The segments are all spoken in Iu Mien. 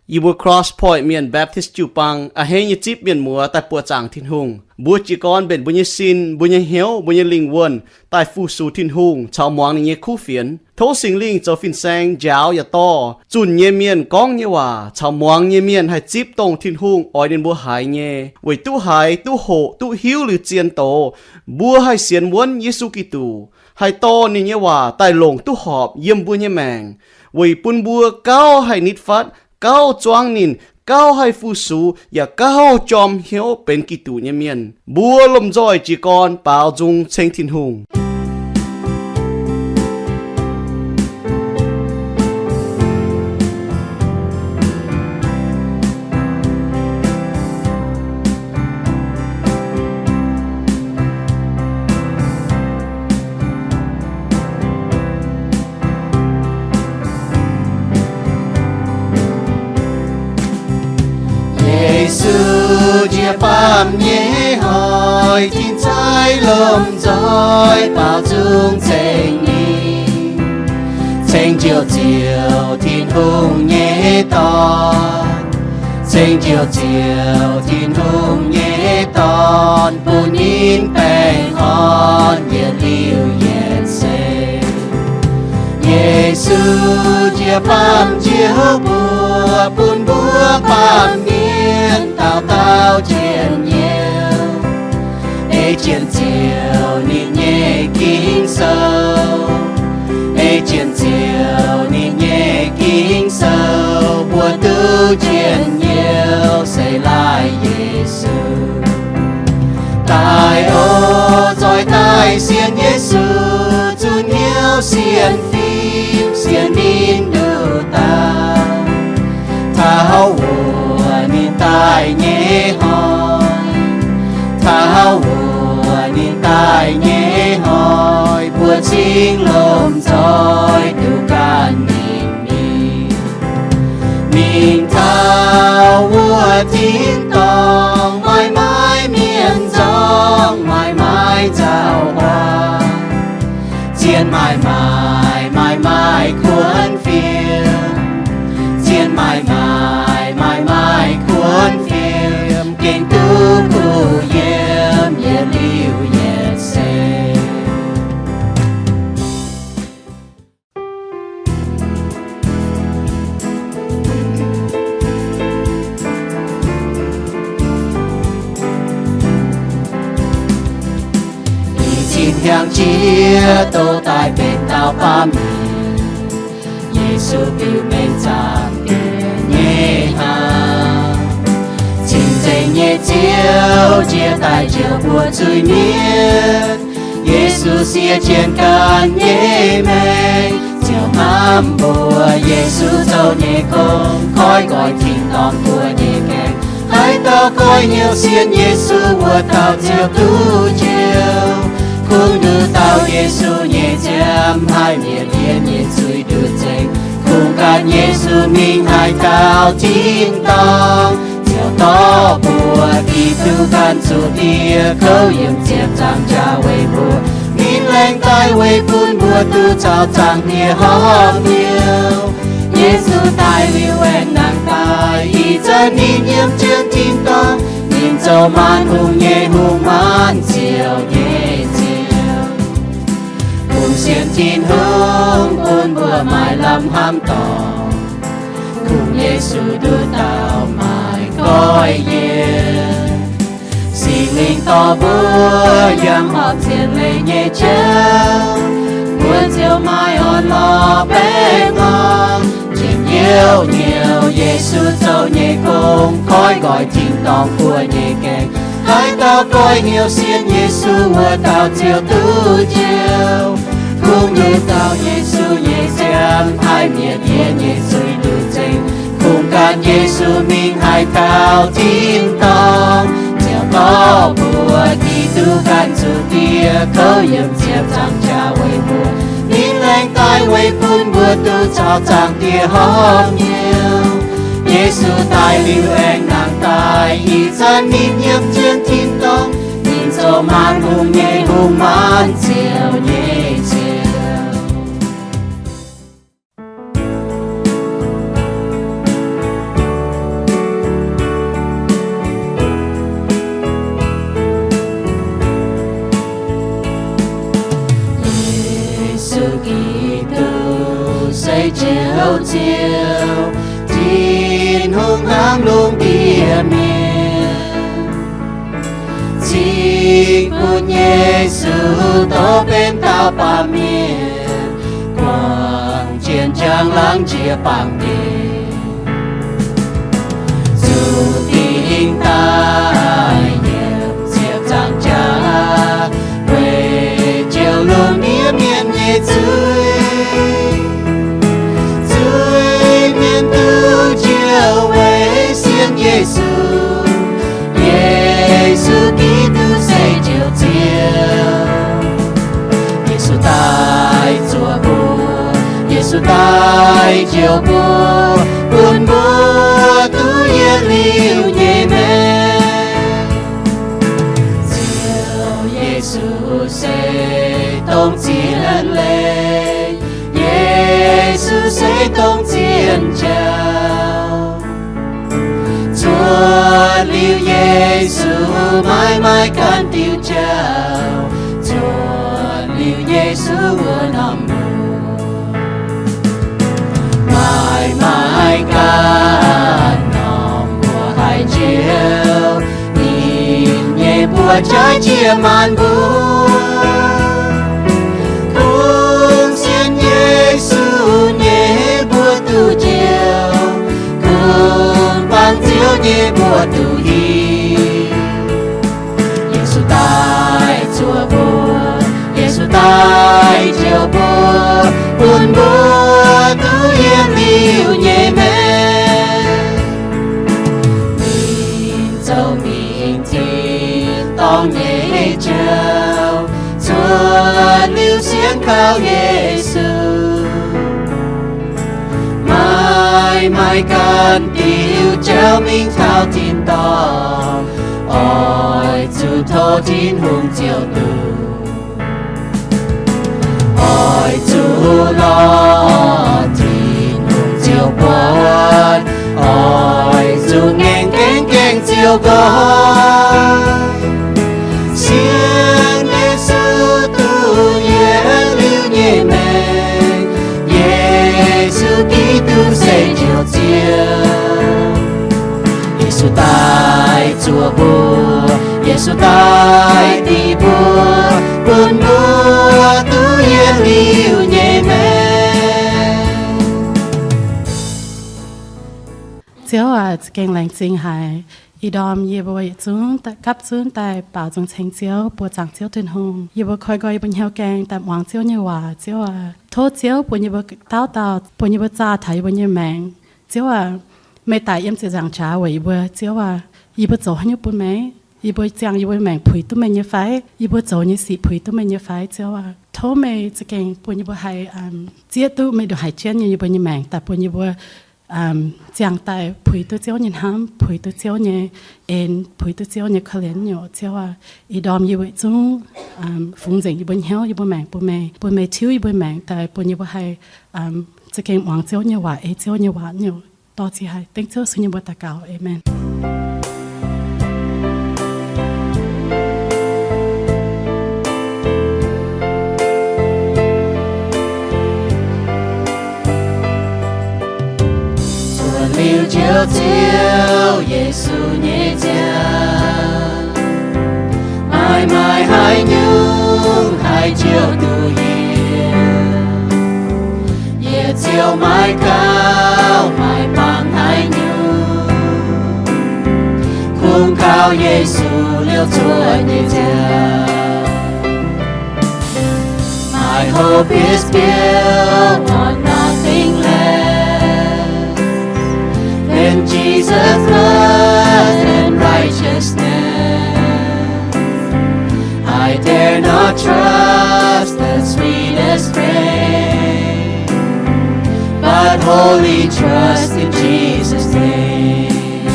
Yie mbuo Cross Point Mienh Baptist jiu-baang a'hneiv nyei zipv mienh muoz daaih buoqc zaangc Tin-Hungh. Mbuo jiez gorn mbenc mbuo nyei sin, mbuo nyei hnyouv, mbuo nyei lingh wuonh daaih fu-sux Tin-Hungh caux muangx ninh nyei kuv fienx. Tov Singx Lingh zoux fin-saeng njaaux yaac dorh zunh nyei mienh gorngv nyei waac caux muangx nyei mienh haih zipv dongh Tin-Hungh oix ninh mbuo haiz nyei, weic duqv haiz, duqv hoqc, duqv hiuv liuz zien doz, mbuo haih sienx wuonv Yesu Giduc, haih dorh ninh nyei waac daaih longc duqv horpc yiem mbuo nyei maengc, weic bun mbuo gauh haih nitv fatv, gauh zuangv ninh, gauh haih fu-sux, yaac gauh jorm hnyouv benx Giduc nyei mienh. Mbuo lomh nzoih jiez gorn baaux nzung ceng Tin-Hungh. Yesu njiec baamh nyei hnoi, tin-zaih lomh nzoih baaux nzung ceng ninh. Ceng Njoux Ziouv Tin-Hungh nyei Dorn, ceng Njoux Ziouv Tin-Hungh nyei Dorn, bun ninh baengh orn yietc liuz yietc seix. Yesu njiec baamh njoux buoz, bun mbuo baamh mienh dauh dauh njien-youh. Ei jienv Ziouv ninh nyei Ging-Sou, ei jienv Ziouv ninh nyei Ging-Sou, mbuo duqv njien-youh se laaic Yesu. Daaih oc, zoih daaih sienx Yesu, zunh hnyouv sienx fim, sienx ninh nduqc dauh. Taux wuov ninh daaih nyei hnoi, taux wuov ninh daaih nyei hnoi, mbuo cingx lomh nzoih duqv ganh ninh mingh. Mingh taux wuov tin-dorngh, maaih maaiz mienh nzorng, maaih maaiz nzauh huaang. Zien maaih maaiz, maaih maaiz kuonx fiem. Zien maaih maaiz, maaih maaiz kuonx fiem, gengh duqv kuh yiem yietc liuz yietc seix. Ih cin hnyangx-jiex douz daaih benx dauh baamh mienh, Yesu biux mengh zaangc Diex nyei hnaangx. Cing-Nzengc nyei Ziouv njiec daaih njoux mbuo zuiz-mienh. Yesu siev jienv ganh nyei maengc, ziouc hnamv mbuox Yesu zoux nyei gong, koiv nqoi tin-dorngh buo nyei gaengh. Haaix dauh goiv hnyouv sienx Yesu, wuov dauh ziouc duqv njoux. Kungx nduqc dauh Yesu nyei nziaamv, haih mietc diex nyei zuiz nduqc nzengc. Kungx gan Yesu mingh haih taux tin-dorngh, ziouc dorh mbuo Giduc ganh zuqc diex kouv yiem ziepc nzaangc jaax weic mbuo. Ninh laengz daaih weic bun mbuo duqv caux Zaangc Diex horpc hnyouv. Yesu daaih liuz aengx nangh daaih, ih zanc ninh yiem jienv tin-dorngh. Ninh zoux maanc hungh nyei Hungh, maanc ziouc nyei Ziouv. Kungx sienx Tin-Hungh bun mbuo maaih lamh hnamv dorngc. Kungx Yesu nduqc dauh maaih goiv yiem. Singx Lingh dorh mbuo yiem horpc zien leiz nyei jauv, mbuo ziouc maaih orn-lorqc baengh orn. Njien-youh nyouz Yesu zoux nyei gong, koiv nqoi tin-dorngh buo nyei gaengh. Haaix dauh goiv hnyouv sienx Yesu, wuov dauh ziouc duqv njoux. Kungx nduqc dauh Yesu nyei nziaamv, haih mietc diex nyei zuiz nduqc nzengc. Kungx gan Yesu mingh haih taux tin-dorngh, ziouc dorh mbuo Giduc ganh zuqc diex kouv yiem ziepc nzaangc jaax weic mbuo. Ninh laengz daaih weic bun mbuo duqv caux Zaangc Diex horpc hnyouv. Yesu daaih liuz aengx nangh daaih, ih zanc ninh yiem jienv tin-dorngh. Ninh zoux maanc hungh nyei Hungh, maanc ziouc nyei Ziouv. lungh ndiev mienh, cingx bun Yesu dorh benx dauh baamh mienh, guangc jienv njang laangz jiex baamh gen, zuqc dingc daaih yiemc ziepc nzaangc jaax, weic njoux lungh ndiev mienh nyei zuiz. Zuiz-mienh duqv njoux weic sienx Yesu. Yesu Giduc se Njoux Ziouv. Yesu daaih zuoqc mbuo, Yesu daaih njoux mbuo, bun mbuo duqv yietc liuz nyei maengc. Ziouv Yesu se dongh zien leiz, Yesu se dongh zien jauv. Cuotv liuz Yesu, maaih maaih ganh diuh jauv. Cuotv liuz Yesu wuov norm mbuo, maaih maaih ganh norm mbuo haih njoux. Ninh nyei buoz jaaix jiex maanc mbuo. Kungx sienx Yesu nyei mbuo duqv njoux, kungx bangc Ziouv nyei mbuo duqv hiuv. Yesu daaih zuoqc mbuo, Yesu daaih njoux mbuo, bun mbuo duqv yietc liuz nyei maengc. Mingh zoux mingh tin-dorngh nyei jauv, cuotv liuz sienx kaux Yesu. Maaih maaih ganh diuh jauv mingh taux tin-dorngh, oix zuqc tov Tin-Hungh Ziouv duqv. Oix zuqc lorz Tin-Hungh Ziouv buonc, oix zuqc ngaengc gaengv gaengh Ziouv nqoi. Sienx Yesu duqv yietc liuz nyei maengc. Yesu Giduc se Njoux Ziouv. Yesu daaih zuoqc mbuo, Yesu daaih dingc mbuo, bun mbuo duqv yietc liuz nyei maengc. Ziouv aac, za'gengh laengz zingh haic. Ih ndorm yie mbuo yietc zungv gapv zunv daaih baaux nzung ceng Ziouv, buoz zaangc Ziouv Tin-Hungh. Yie mbuo koi nqoi yie mbuo hnyouv gaeng daaih muangx Ziouv nyei waac. Ziouv aac, tov Ziouv bun yie mbuo dauh dauh, bun yie mbuo zaah taux yie mbuo nyei maengc. Ziouv aac, meih daic yiem ziepc nzaangc jaax weic yie mbuo. Ziouv aac, yie mbuo zoux haaix nyungc bun meih? Yie mbuo ziangh yie mbuo maengc puix duqv meih nyei fai? Yie mbuo zoux nyei sic puix duqv meih nyei fai, Ziouv aac? Tov meih za'gengh bun yie mbuo haih zieqv duqv meih ndongc haaix jienv nyei yie mbuo nyei maengc daaih bun yie mbuo ziangh daaih puix duqv Ziouv nyei hnamv, puix duqv Ziouv nyei en, puix duqv Ziouv nyei korv-lienh nyei, Ziouv aac. Ih ndorm yie weic zungv fungx nzengc yie mbuo hnyouv, yie mbuo maengc bun meih, bun meih tiuv yie mbuo maengc daaih bun yie mbuo haih za'gengh muangx Ziouv nyei waac, ei Ziouv nyei waac nyei. Dorh ziqc haic dengv Ziouv Yesu nyei mbuox daux gaux, aamen. Cuotv liuz Njoux Ziouv Yesu nyei ziangh, maaih maaih haaix nyungc haih njoux duqv yie. Yie ziouc maiv gauh maaih bangc haaix nyungc, kungx kaux Yesu liouh cuotv nyei ziangh. My hope is built on nothing less than Jesus' blood and righteousness. I dare not trust the sweetest frame, but wholly trust in Jesus' name.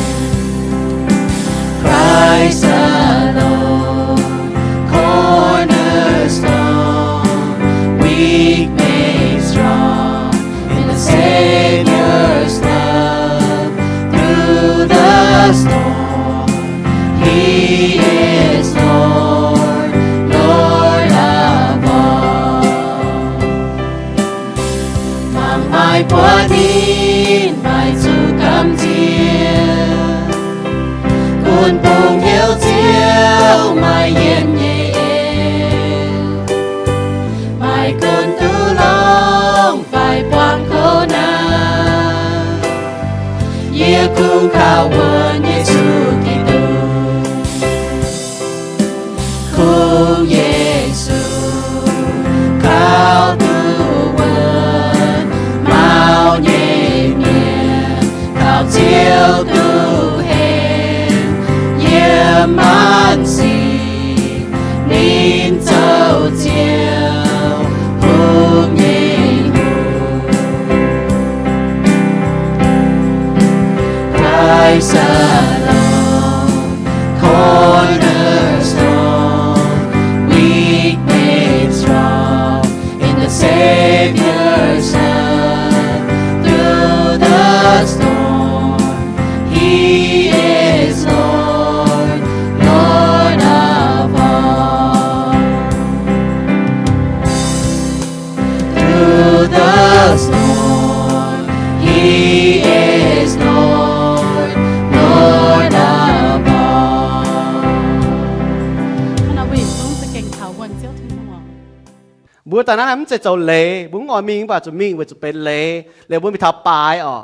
Christ alone, cornerstone, weak made strong in the Savior's love through the storm. He is Lord, Lord of all. Mangc maaih buoz ninh maaih zuqc gamh nziex, Yie kungx kaux wuonx Yesu Giduc. Kungx Yesu kaux duqv wuonx, maux nyei mienh kaux Ziouv duqv henv. Yiem maanc sic ninh zoux Ziouv, kungx nyei hungh. Christ alone, cornerstone, weak made strong in the Savior's love. Through the storm, He is Lord, Lord of all. Through the storm, He is Lord, Lord of all. Mbuo daaih naaiv mv zeiz zoux leiz, mbuo mv oix mingh mv baac zuqc mingh weic zuqc benx leiz, liuz mbuo mingh taux baaix oc.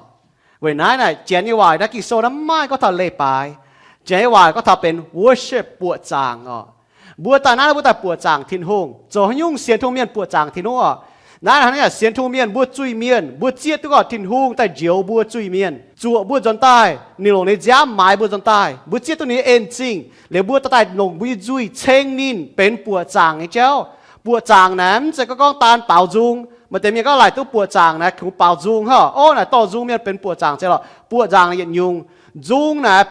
Weic naaiv naaic Janx nyei waac naaiv Ging-Sou naaiv mv maaih gorngv taux leiz baaix. Janx nyei waac gorngv taux benx worship, buoqc zaangc oc. Mbuo daaih naaiv mbuo daaih buoqc zaangc Tin-Hungh. Zoux haaix nyungc sienx Tin-Hungh mienh buoqc zaangc Tin-Hungh oc? Naaiv hnangv naaic sienx Tin-Hungh mienh mbuo zuiz-mienh, mbuo zieqv duqv gorngv Tin-Hungh daaih njoux mbuo zuiz-mienh, zuoqc mbuo nzuonx daaih, ninh longc ninh nziaamv maaiz mbuo nzuonx daaih, mbuo zieqv duqv ninh nyei en zingh, liuz mbuo daaih longc mbuo nyei nzuih ceng ninh benx buoqc zaangc nyei jauv. Buoqc zaangc naaic mv zeiz gorngv gorngv daan baaux nzung. Maaih deix mienh gorngv laaic duqv buoqc zaangc naaic kungx baaux nzung hov. Ov, naaic dorh nzung mienh benx buoqc zaangc zeiz lorqc. Buoqc zaangc naaic yietc nyungc. Nzung naaic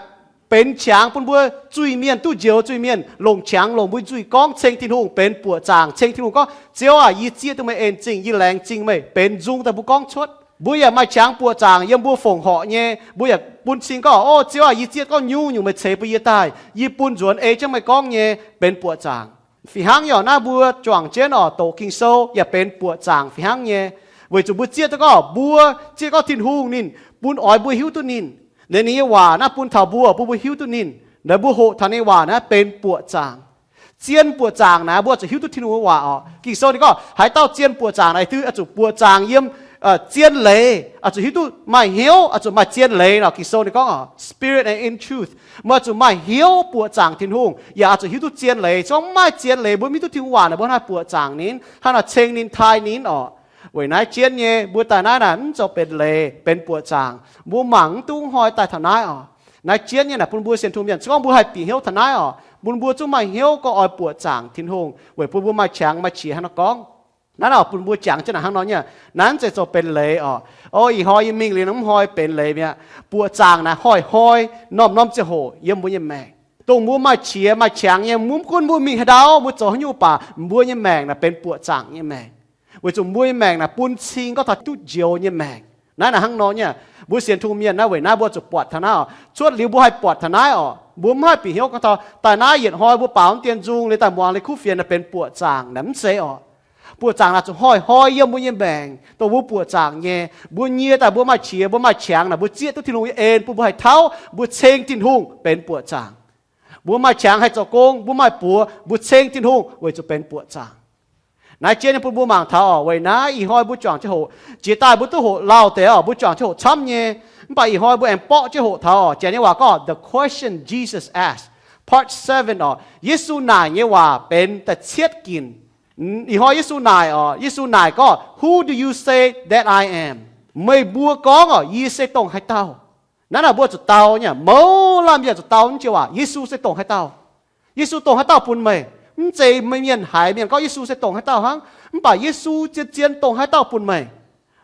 benx qangx bun mbuo zuiz-mienh duqv njoux zuiz-mienh, longc qangx longc mbuo nzuih gorngv ceng Tin-Hungh benx buoqc zaangc. Ceng Tin-Hungh gorngv, Ziouv aac, yie zieqv duqv meih en zingh, yie laengz zingh meih, benx nzung daaih mbuo gorngv cuotv. Mbuo yaac maaih qangx buoqc zaangc yiem mbuo fongc horc nyei, mbuo yaac bun cing gorngv, Ov, Ziouv aac, yie zieqv gorngv nyungc-nyungc meih ceix bun yie daaih, yie bun nzuonx ei jienv meih gorngv nyei, benx buoqc zaangc. Fih hnangv yaac naaiv mbuo juangc jienv oc, doqc Ging-Sou yaac benx buoqc zaangc fih hnangv nyei. Weic zuqc mbuo zieqv duqv gorngv, mbuo zieqv gorngv Tin-Hungh ninh bun oix mbuo hiuv duqv ninh. Ninh, ninh nyei waac naaiv bun taux mbuo, bun mbuo hiuv duqv ninh. Naaiv mbuo hoqc taux ninh nyei waac naaiv benx buoqc zaangc. Zien buoqc zaangc naaiv mbuo zuqc hiuv duqv Tin-Hungh nyei waac oc. Ging-Sou ninh gorngv haaix dauh zien buoqc zaangc naaiv, hiuv duqv oix zuqc buoqc zaangc yiem zien leiz, oix zuqc hiuv duqv maaih hnyouv, oix zuqc maaih zien leiz nor. Ging-Sou ninh gorngv oc, spirit and in truth, meih oix zuqc maaih hnyouv buoqc zaangc Tin-Hungh, yaac oix zuqc hiuv duqv zien leiz. Se gorngv mv maaih zien leiz, mbuo mv hiuv duqv Tin-Hungh waac naaic, mbuo hnangv haaix buoqc zaangc ninh, hnangv haaix nor ceng ninh, taaih ninh oc. Weic naaiv jienv nyei mbuo daaih naaiv naaic mv zoux benx leiz benx buoqc zaangc. Mbuo mangc mv duqv hnoi daaih taux naaiv oc. Naaiv jienv nyei naaic bun mbuo sienx Tin-Hungh mienh se gorngv mbuo haih bieqc hnyouv taux naaiv oc, bun mbuo zungv maaih hnyouv gorngv oix buoqc zaangc Tin-Hungh weic bun mbuo maaih qangx maaih qiex hnangv nor gorngv. Naaiv naaic bun mbuo jangx jienv naaic hnangv nor nyei. Naaiv mv zeiz zoux benx leiz oc. O, ih hnoi yie mingh liuz mv hnoi benx leiz mi'aqv. Buoqc zaangc naaic hnoi-hnoi, norm-norm ziangh hoc yiem mbuo nyei maengc. Dongh mbuo maaih qiex maaih qangx nyei, mv gunv mbuo mingh haaix ndau, mbuo zoux haaix nyungc baac mbuo nyei maengc naaic benx buoqc zaangc nyei maengc. Weic zuqc mbuo nyei maengc naaic bun cing gorngv taux duqv njoux nyei maengc. Naaiv naaic hnangv nor nyei. Mbuo sienx Tin-Hungh mienh naaiv weic naaiv mbuo zuqc buatc taux naaiv oc. Cuotv liuz mbuo haih buatc taux naaiv oc. Mbuo mv haih bieqc hnyouv gorngv taux daaih naaiv yietc hnoi mbuo baaux mv dien nzung liuz daaih muangx liuz kuv fienx naaic benx buoqc zaangc naaic, mv zeiz oc. Buoqc zaangc naaic zuqc hnoi-hnoi yiem mbuo nyei maengc, dongh mbuo buoqc zaangc nyei. Mbuo nyie daaih mbuo maaih qiex, mbuo maaih qangx naaic, mbuo zieqv duqv Tin-Hungh nyei en bun mbuo haih tauv, mbuo ceng Tin-Hungh benx buoqc zaangc. Mbuo maaih qangx haih zoux gong, mbuo maaih buoz, mbuo ceng Tin-Hungh weic zuqc benx buoqc zaangc. Naaiv jienv nyei bun mbuo mangc taux oc. Weic naaiv ih hnoi mbuo juangc jienv hoqc, jiex daaih mbuo duqv hoqc lauh deix oc, mbuo juangc jienv hoqc camv nyei. Mv baac ih hnoi mbuo aengx borqv jienv hoqc taux oc. Janx nyei waac gorngv The Question Jesus Asked, Part Seven oc. Yesu naaic nyei waac benx da'cietv ginc. Ih hnoi Yesu naaic oc, Yesu naaic gorngv, Who do you say that I am? Meih mbuo gorngv oc, yie se dongh haaix dauh? Naaiv naaic mbuo zuqc dau nyei, mouz laanh mienh zuqc dau naaiv joux waac, Yesu se dongh haaix dauh? Yesu dongh haaix dauh bun meih? Mv zeiz meih mienh haiz mienh gorngv Yesu se dongh haaix dauh hnangv, mv baac Yesu zien-zien dongh haaix dauh bun meih.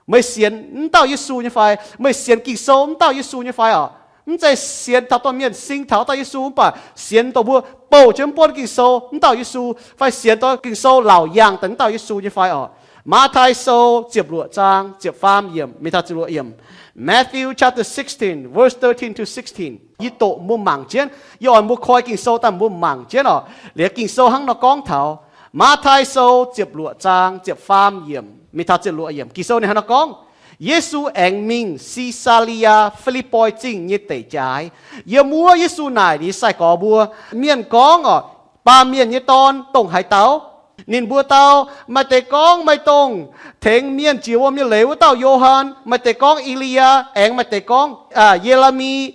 Meih sienx wuov dauh Yesu nyei fai? Meih sienx Ging-Sou wuov dauh Yesu nyei fai oc? Mv zeiz sienx taux dongh mienh sing taux dauh Yesu, mv baac sienx dongh mbuo bouh jienv mv buonv Ging-Sou wuov dauh Yesu, fai sienx dongh Ging-Sou laauc yangh daaih wuov dauh Yesu nyei fai oc? Matv^tai Sou ziepc luoqc zaang ziepc faam yiemc mingh taux ziepc luoqc yiemc. Matthew chapter sixteen, verse thirteen to sixteen. Yie doqc mbuo mangc jienv. Yie oix mbuo koi Ging-Sou daaih mbuo mangc jienv oc. Liuz Ging-Sou hnangv nor gorngv taux. Matv^tai Sou ziepc luoqc zaang ziepc faam yiemc mingh taux ziepc luoqc yiemc. Ging-Sou ninh hnangv nor gorngv, Yesu aengx mingh Si^saa^li^yaa Fi^lipv^poi Zingh nyei deic jaaix. Yiem wuov Yesu naaic ninh nyei sai-gorx mbuo, mienh gorngv oc, Baamh Mienh nyei Dorn dongh haaix dauh? Ninh mbuo dau, maaih deix gorngv, Meih dongh tengx mienh jiex wuom nyei leiz wuov dauh Yo^han, maaih deix gorngv E^li^yaa, aengx maaih deix gorngv Ye^le^mi,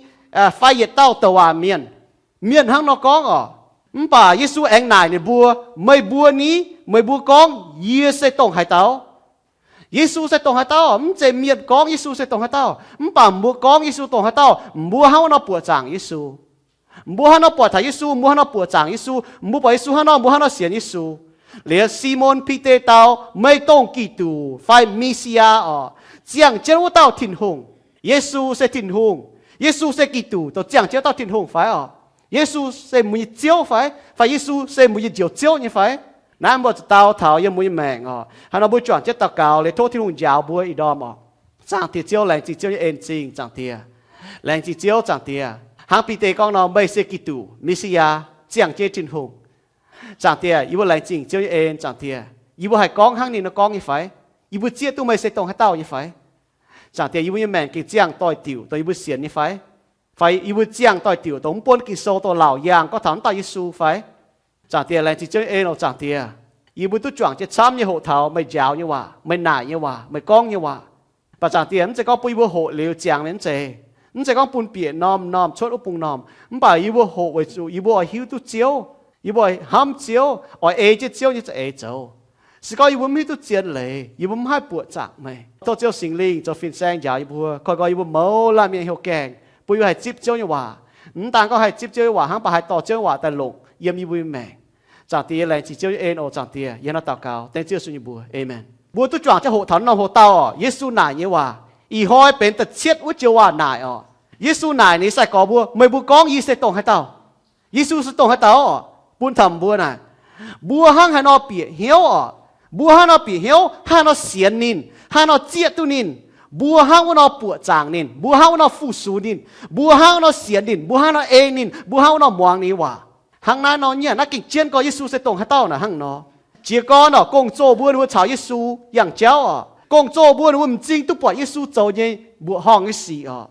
fai yietc dauh douc waac mienh. Mienh hnangv nor gorngv oc. Mv baac Yesu aengx naaic ninh mbuo, Meih mbuo ni? Meih mbuo gorngv yie se dongh haaix dauh? Yesu se dongh haaix dauh? Mv zeiz mienh gorngv Yesu se dongh haaix dauh, mv baac mbuo gorngv Yesu dongh haaix dauh, mbuo hnangv wuov nor buoqc zaangc Yesu. Mbuo hnangv nor buatc taux Yesu, mbuo hnangv nor buoqc zaangc Yesu, mbuo buatc Yesu hnangv nor, mbuo hnangv nor sienx Yesu. Liuz Simon Bide dau, Meih dongh Giduc fai Messiah oc, ziangh jienv wuov dauh Tin-Hungh. Yesu se Tin-Hungh. Yesu se Giduc, dongh ziangh jienv wuov dauh Tin-Hungh fai oc? Yesu se mbuo nyei Ziouv fai? Fai Yesu se mbuo nyei Njoux Ziouv nyei fai? Naaiv mbuo zuqc dau taux yiem mbuo nyei maengc oc. Hnangv nor mbuo juangc jienv daux gaux liuz tov Tin-Hungh njaaux mbuo ih ndorm oc. Zaangc Diex Ziouv, laengz zingh Ziouv nyei en-zingh, Zaangc Diex. Laengz zingh Ziouv, Zaangc Diex. Hnangv Bide gorngv nor, Meih se Giduc, Messiah, ziangh jienv Tin-Hungh. Zaangc Diex, yie mbuo laengz zingh Ziouv nyei en, Zaangc Diex. Yie mbuo haih gorngv hnangv ninh nor gorngv nyei fai? Yie mbuo zieqv duqv meih se dongh haaix dauh nyei fai? Zaangc Diex, yie mbuo nyei maengc gengh ziangh doix-diuc dongh yie mbuo sienx nyei fai? Fai yie mbuo ziangh doix-diuc dongh mv buonv Ging-Sou, dongh laauc yaangh gorngv taux wuov dauh Yesu fai? Zaangc Diex, laengz zingh Ziouv nyei en oc, Zaangc Diex. Yie mbuo duqv juangc jienv camv nyei hoqc taux meih njaaux nyei waac, meih naaic nyei waac, meih gorngv nyei waac. Mv baac Zaangc Diex, mv zeiz gorngv bun yie mbuo hoqc liuz ziangx mienh, mv zeiz. Mv zeiz gorngv bun bieqc norm-norm cuotv wuov bung norm. Mv baac yie mbuo hoqc weic zuqc yih mbuo oix hiuv duqv Ziouv, yie mbuo oix hnamv Ziouv, oix ei jienv Ziouv nyei za'eix zoux. Se gorngv yie mbuo mv hiuv duqv zien leiz, yie mbuo mv haih buoqc zaangc meih. Tov Ziouv Singx Lingh zoux fin-saeng njaaux yie mbuo, koi nqoi yie mbuo mouz laanh mienh heuc gaengh, bun yie mbuo haih zipv Ziouv nyei waac. Mv daan gorngv haih zipv Ziouv nyei waac hnangv, mv baac haih dorh Ziouv nyei waac daaih longc yiem yie mbuo nyei maengc. Zaangc Diex, yie laengz zingh Ziouv nyei en oc, Zaangc Diex. Yie hnangv nor daux gaux dengv Ziouv Yesu nyei mbuox, aamen. Mbuo duqv juangc jienv hoqc taux norm hoqc dauh oc, Yesu naaic nyei waac. Ih hnoi benx da'cietv wuov joux waac naaic oc. Yesu naaic ninh nyei sai-gorx mbuo, Meih mbuo gorngv yie se dongh haaix dauh? Yesu se dongh haaix dauh oc? Bun taux mbuo naaic, mbuo hnangv haaix nor bieqc hnyouv oc? Mbuo hnangv nor bieqc hnyouv, hnangv nor sienx ninh, hnangv nor zieqv duqv ninh, mbuo hnangv wuov nor buoqc zaangc ninh, mbuo hnangv wuov nor fu-sux ninh, mbuo hnangv nor sienx ninh, mbuo hnangv nor ei ninh, mbuo hnangv wuov nor muangx ninh nyei waac. Hnangv naaiv nor nyei, naaiv gengh jienv gorngv Yesu se dongh haaix dauh naaic hnangv nor. Jiez gorn oc, gong-zoh mbuo ninh mbuo caux Yesu yangh jauv oc. Gong-zoh mbuo ninh mbuo m'zing duqv buatc Yesu zoux nyei mbuoqc horngh nyei sic oc.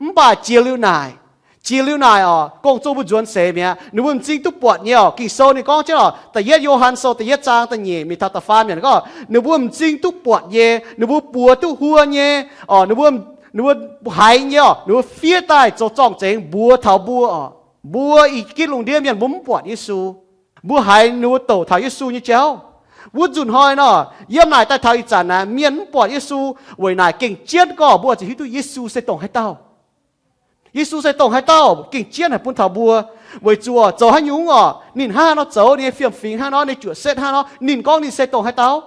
Mv baac jiex liuz naaic, jiex liuz naaic oc, gong-zoh mbuo nzuonx seix mi'aqv. Ninh mbuo m'zing duqv buatc nyei oc. Ging-Sou ninh gorngv jienv oc, da'yietv Yo^han Sou da'yietv zaang da'nyeic mingh taux da'faam yiemc gorngv, ninh mbuo m'zing duqv buatc nyei, ninh mbuo buoz duqv huo nyei oc, ninh mbuo, ninh mbuo haiz nyei oc, ninh mbuo fiev daaih zoux zorng-zengx mbuox taux mbuo oc. Mbuo ih ginv lungh ndiev mienh mbuo mv buatc Yesu. Mbuo haiz ninh mbuo douc taux Yesu nyei jauv. Wuov nzunc hnoi nor, yiem naaic daaih taux ih zanc naaic, mienh mv buatc Yesu weic naaic gengh jienv gorngv mbuo ziouc hiuv duqv Yesu se dongh haaix dauh. Yesu se dongh haaix dauh gengh jienv haic bun taux mbuo. Weic zuqc zoux haaix nyungc oc, ninh hnangv haaix nor zoux, ninh nyei fiem-fingx hnangv haaix nor, ninh nyei juoqc setv hnangv haaix nor, ninh gorngv ninh se dongh haaix dauh.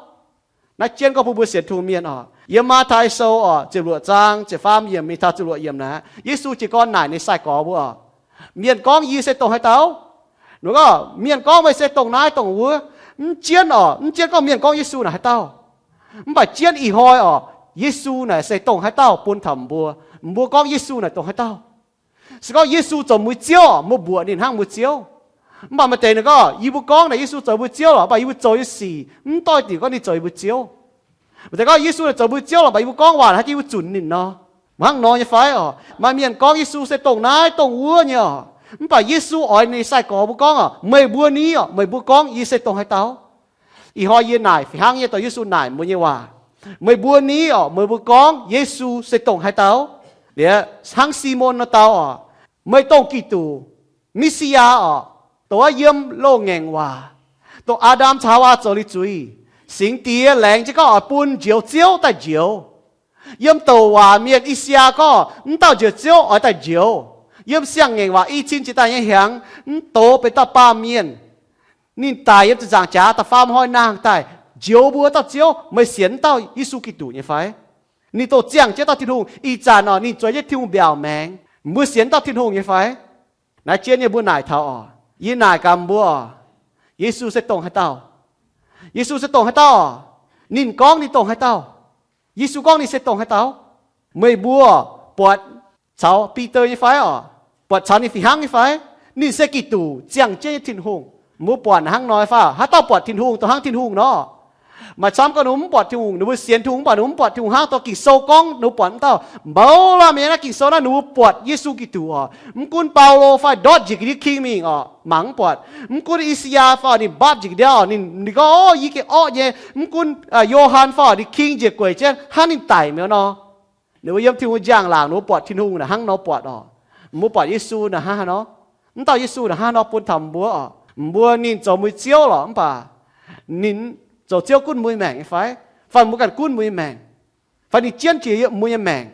Naaiv jienv gorngv bun mbuo sienx Tin-Hungh mienh oc. Yiem Matv^tai Sou oc, ziepc luoqc zaang, ziepc faam yiemc mingh taux ziepc luoqc yiemc naaic, Yesu jiez gorn naaic ninh nyei sai-gorx mbuo oc, Mienh gorngv yie se dongh haaix dauh? Ninh gorngv, Mienh gorngv meih se dongh naaiv dongh wuov. Mv jienv oc, mv jienv gorngv mienh gorngv Yesu naaic haaix dauh. Mv baac jienv ih hnoi oc, Yesu naaic se dongh haaix dauh bun taux mbuo. Mbuo gorngv Yesu naaic dongh haaix dauh. Se gorngv Yesu zoux mbuo Ziouv, mbuo mbuoqc ninh hnangv mbuo Ziouv. Mv baac maaih deix ninh gorngv, Yie mbuo gorngv naaic Yesu zoux mbuo Ziouv lorqc, mv baac yie mbuo zoux nyei sic mv doix-diuc gorngv ninh zoux yie mbuo Ziouv. Maaih deix gorngv Yesu naaic zoux mbuo Ziouv lorqc, mv baac yie mbuo gorngv waac naaic haaix jiex yie mbuo zunc ninh nor. Hnangv nor nyei fai oc? Maaih mienh gorngv Yesu se dongh naaiv dongh wuov nyei oc. Mv baac Yesu oix ninh nyei sai-gorx mbuo gorngv oc, Meih mbuo ni oc, meih mbuo gorngv yie se dongh haaix dauh? Ih hnoi yie naaic fih hnangv nyei dorh Yesu naaic mbuo nyei waac, Meih mbuo ni oc, meih mbuo gorngv Yesu se dongh haaix dauh? Liuz hnangv Simon nor dau oc, Meih dongh Giduc, Messiah oc, dongh wuov yiem loz-ngaengc waac, dongh Aa^ndam caux Haawaa zoux liuz zuiz, Singx Diex laengz jienv gorngv oix bun Njoux Ziouv daaih njoux. Yiem douc waac mienh I^saa^yaa gorngv, M'dauh Njoux Ziouv oix daaih njoux. Yiem Siang-Ngaengc waac i cin jiex daaih nyei hnyangx, m'douc benx dauh baamh mienh. Ninh daic yiem ziepc nzaangc jaax da'faam hnoi nangh daaih njoux mbuo dauh Ziouv. Meih sienx m'dauh Yesu Giduc nyei fai? Ninh dongh ziangh jienv dauh Tin-Hungh. Ih zanc oc, ninh zueiz jienv Tin-Hungh mbiaauc maengx. Mbuo sienx dauh Tin-Hungh nyei fai? Naaiv jienv nyei mbuo naaic taux oc. Yie naaic gaax mbuo oc, Yesu se dongh haaix dauh? Yesu se dongh haaix dauh? Ninh gorngv ninh dongh haaix dauh? Yesu gorngv ninh se dongh haaix dauh? Meih mbuo buatc caux Bide nyei fai oc? Buatc caux ninh fih hnangv nyei fai? Ninh se Giduc, ziangh jienv nyei Tin-Hungh. Mbuo buatc hnangv nor fai? Haaix dauh buatc Tin-Hungh, dongh hnangv Tin-Hungh nor? Maaih camv gorngv ninh mbuo mv buatc Tin-Hungh, ninh mbuo sienx Tin-Hungh mv baac ninh mbuo mv buatc Tin-Hungh hnangv, dorh Ging-Sou gorngv ninh mbuo buatc mv dauh. Mv baac wuov laanh mienh naaiv Ging-Sou naaiv ninh mbuo buatc Yesu Giduc oc. Mv gunv Baulo fai ndortv njiec ga'ndiev king mingh oc, mangc mv buatc. Mv gunv I^saa^yaa fai ninh mbatv njiec ga'ndiev oc, ninh, ninh gorngv, Yie gengh orqv nyei. Mv gunv Yo^han fai ninh king njiec gueic jienv hnangv ninh daic mi'aqv nor. Ninh mbuo yiem Tin-Hungh njang-laangc ninh mbuo buatc Tin-Hungh naaic hnangv nor buatc oc. Mbuo buatc Yesu naaic hnangv haaix nor? Mv dauh Yesu naaic hnangv nor bun taux mbuo oc. Mbuo ninh zoux mbuo nyei Ziouv lorqc, mv baac ninh zoux Ziouv gunv mbuo nyei maengc nyei fai? Fai mbuo ganh gunv mbuo nyei maengc? Fai ninh jienv jiex yiem mbuo nyei maengc?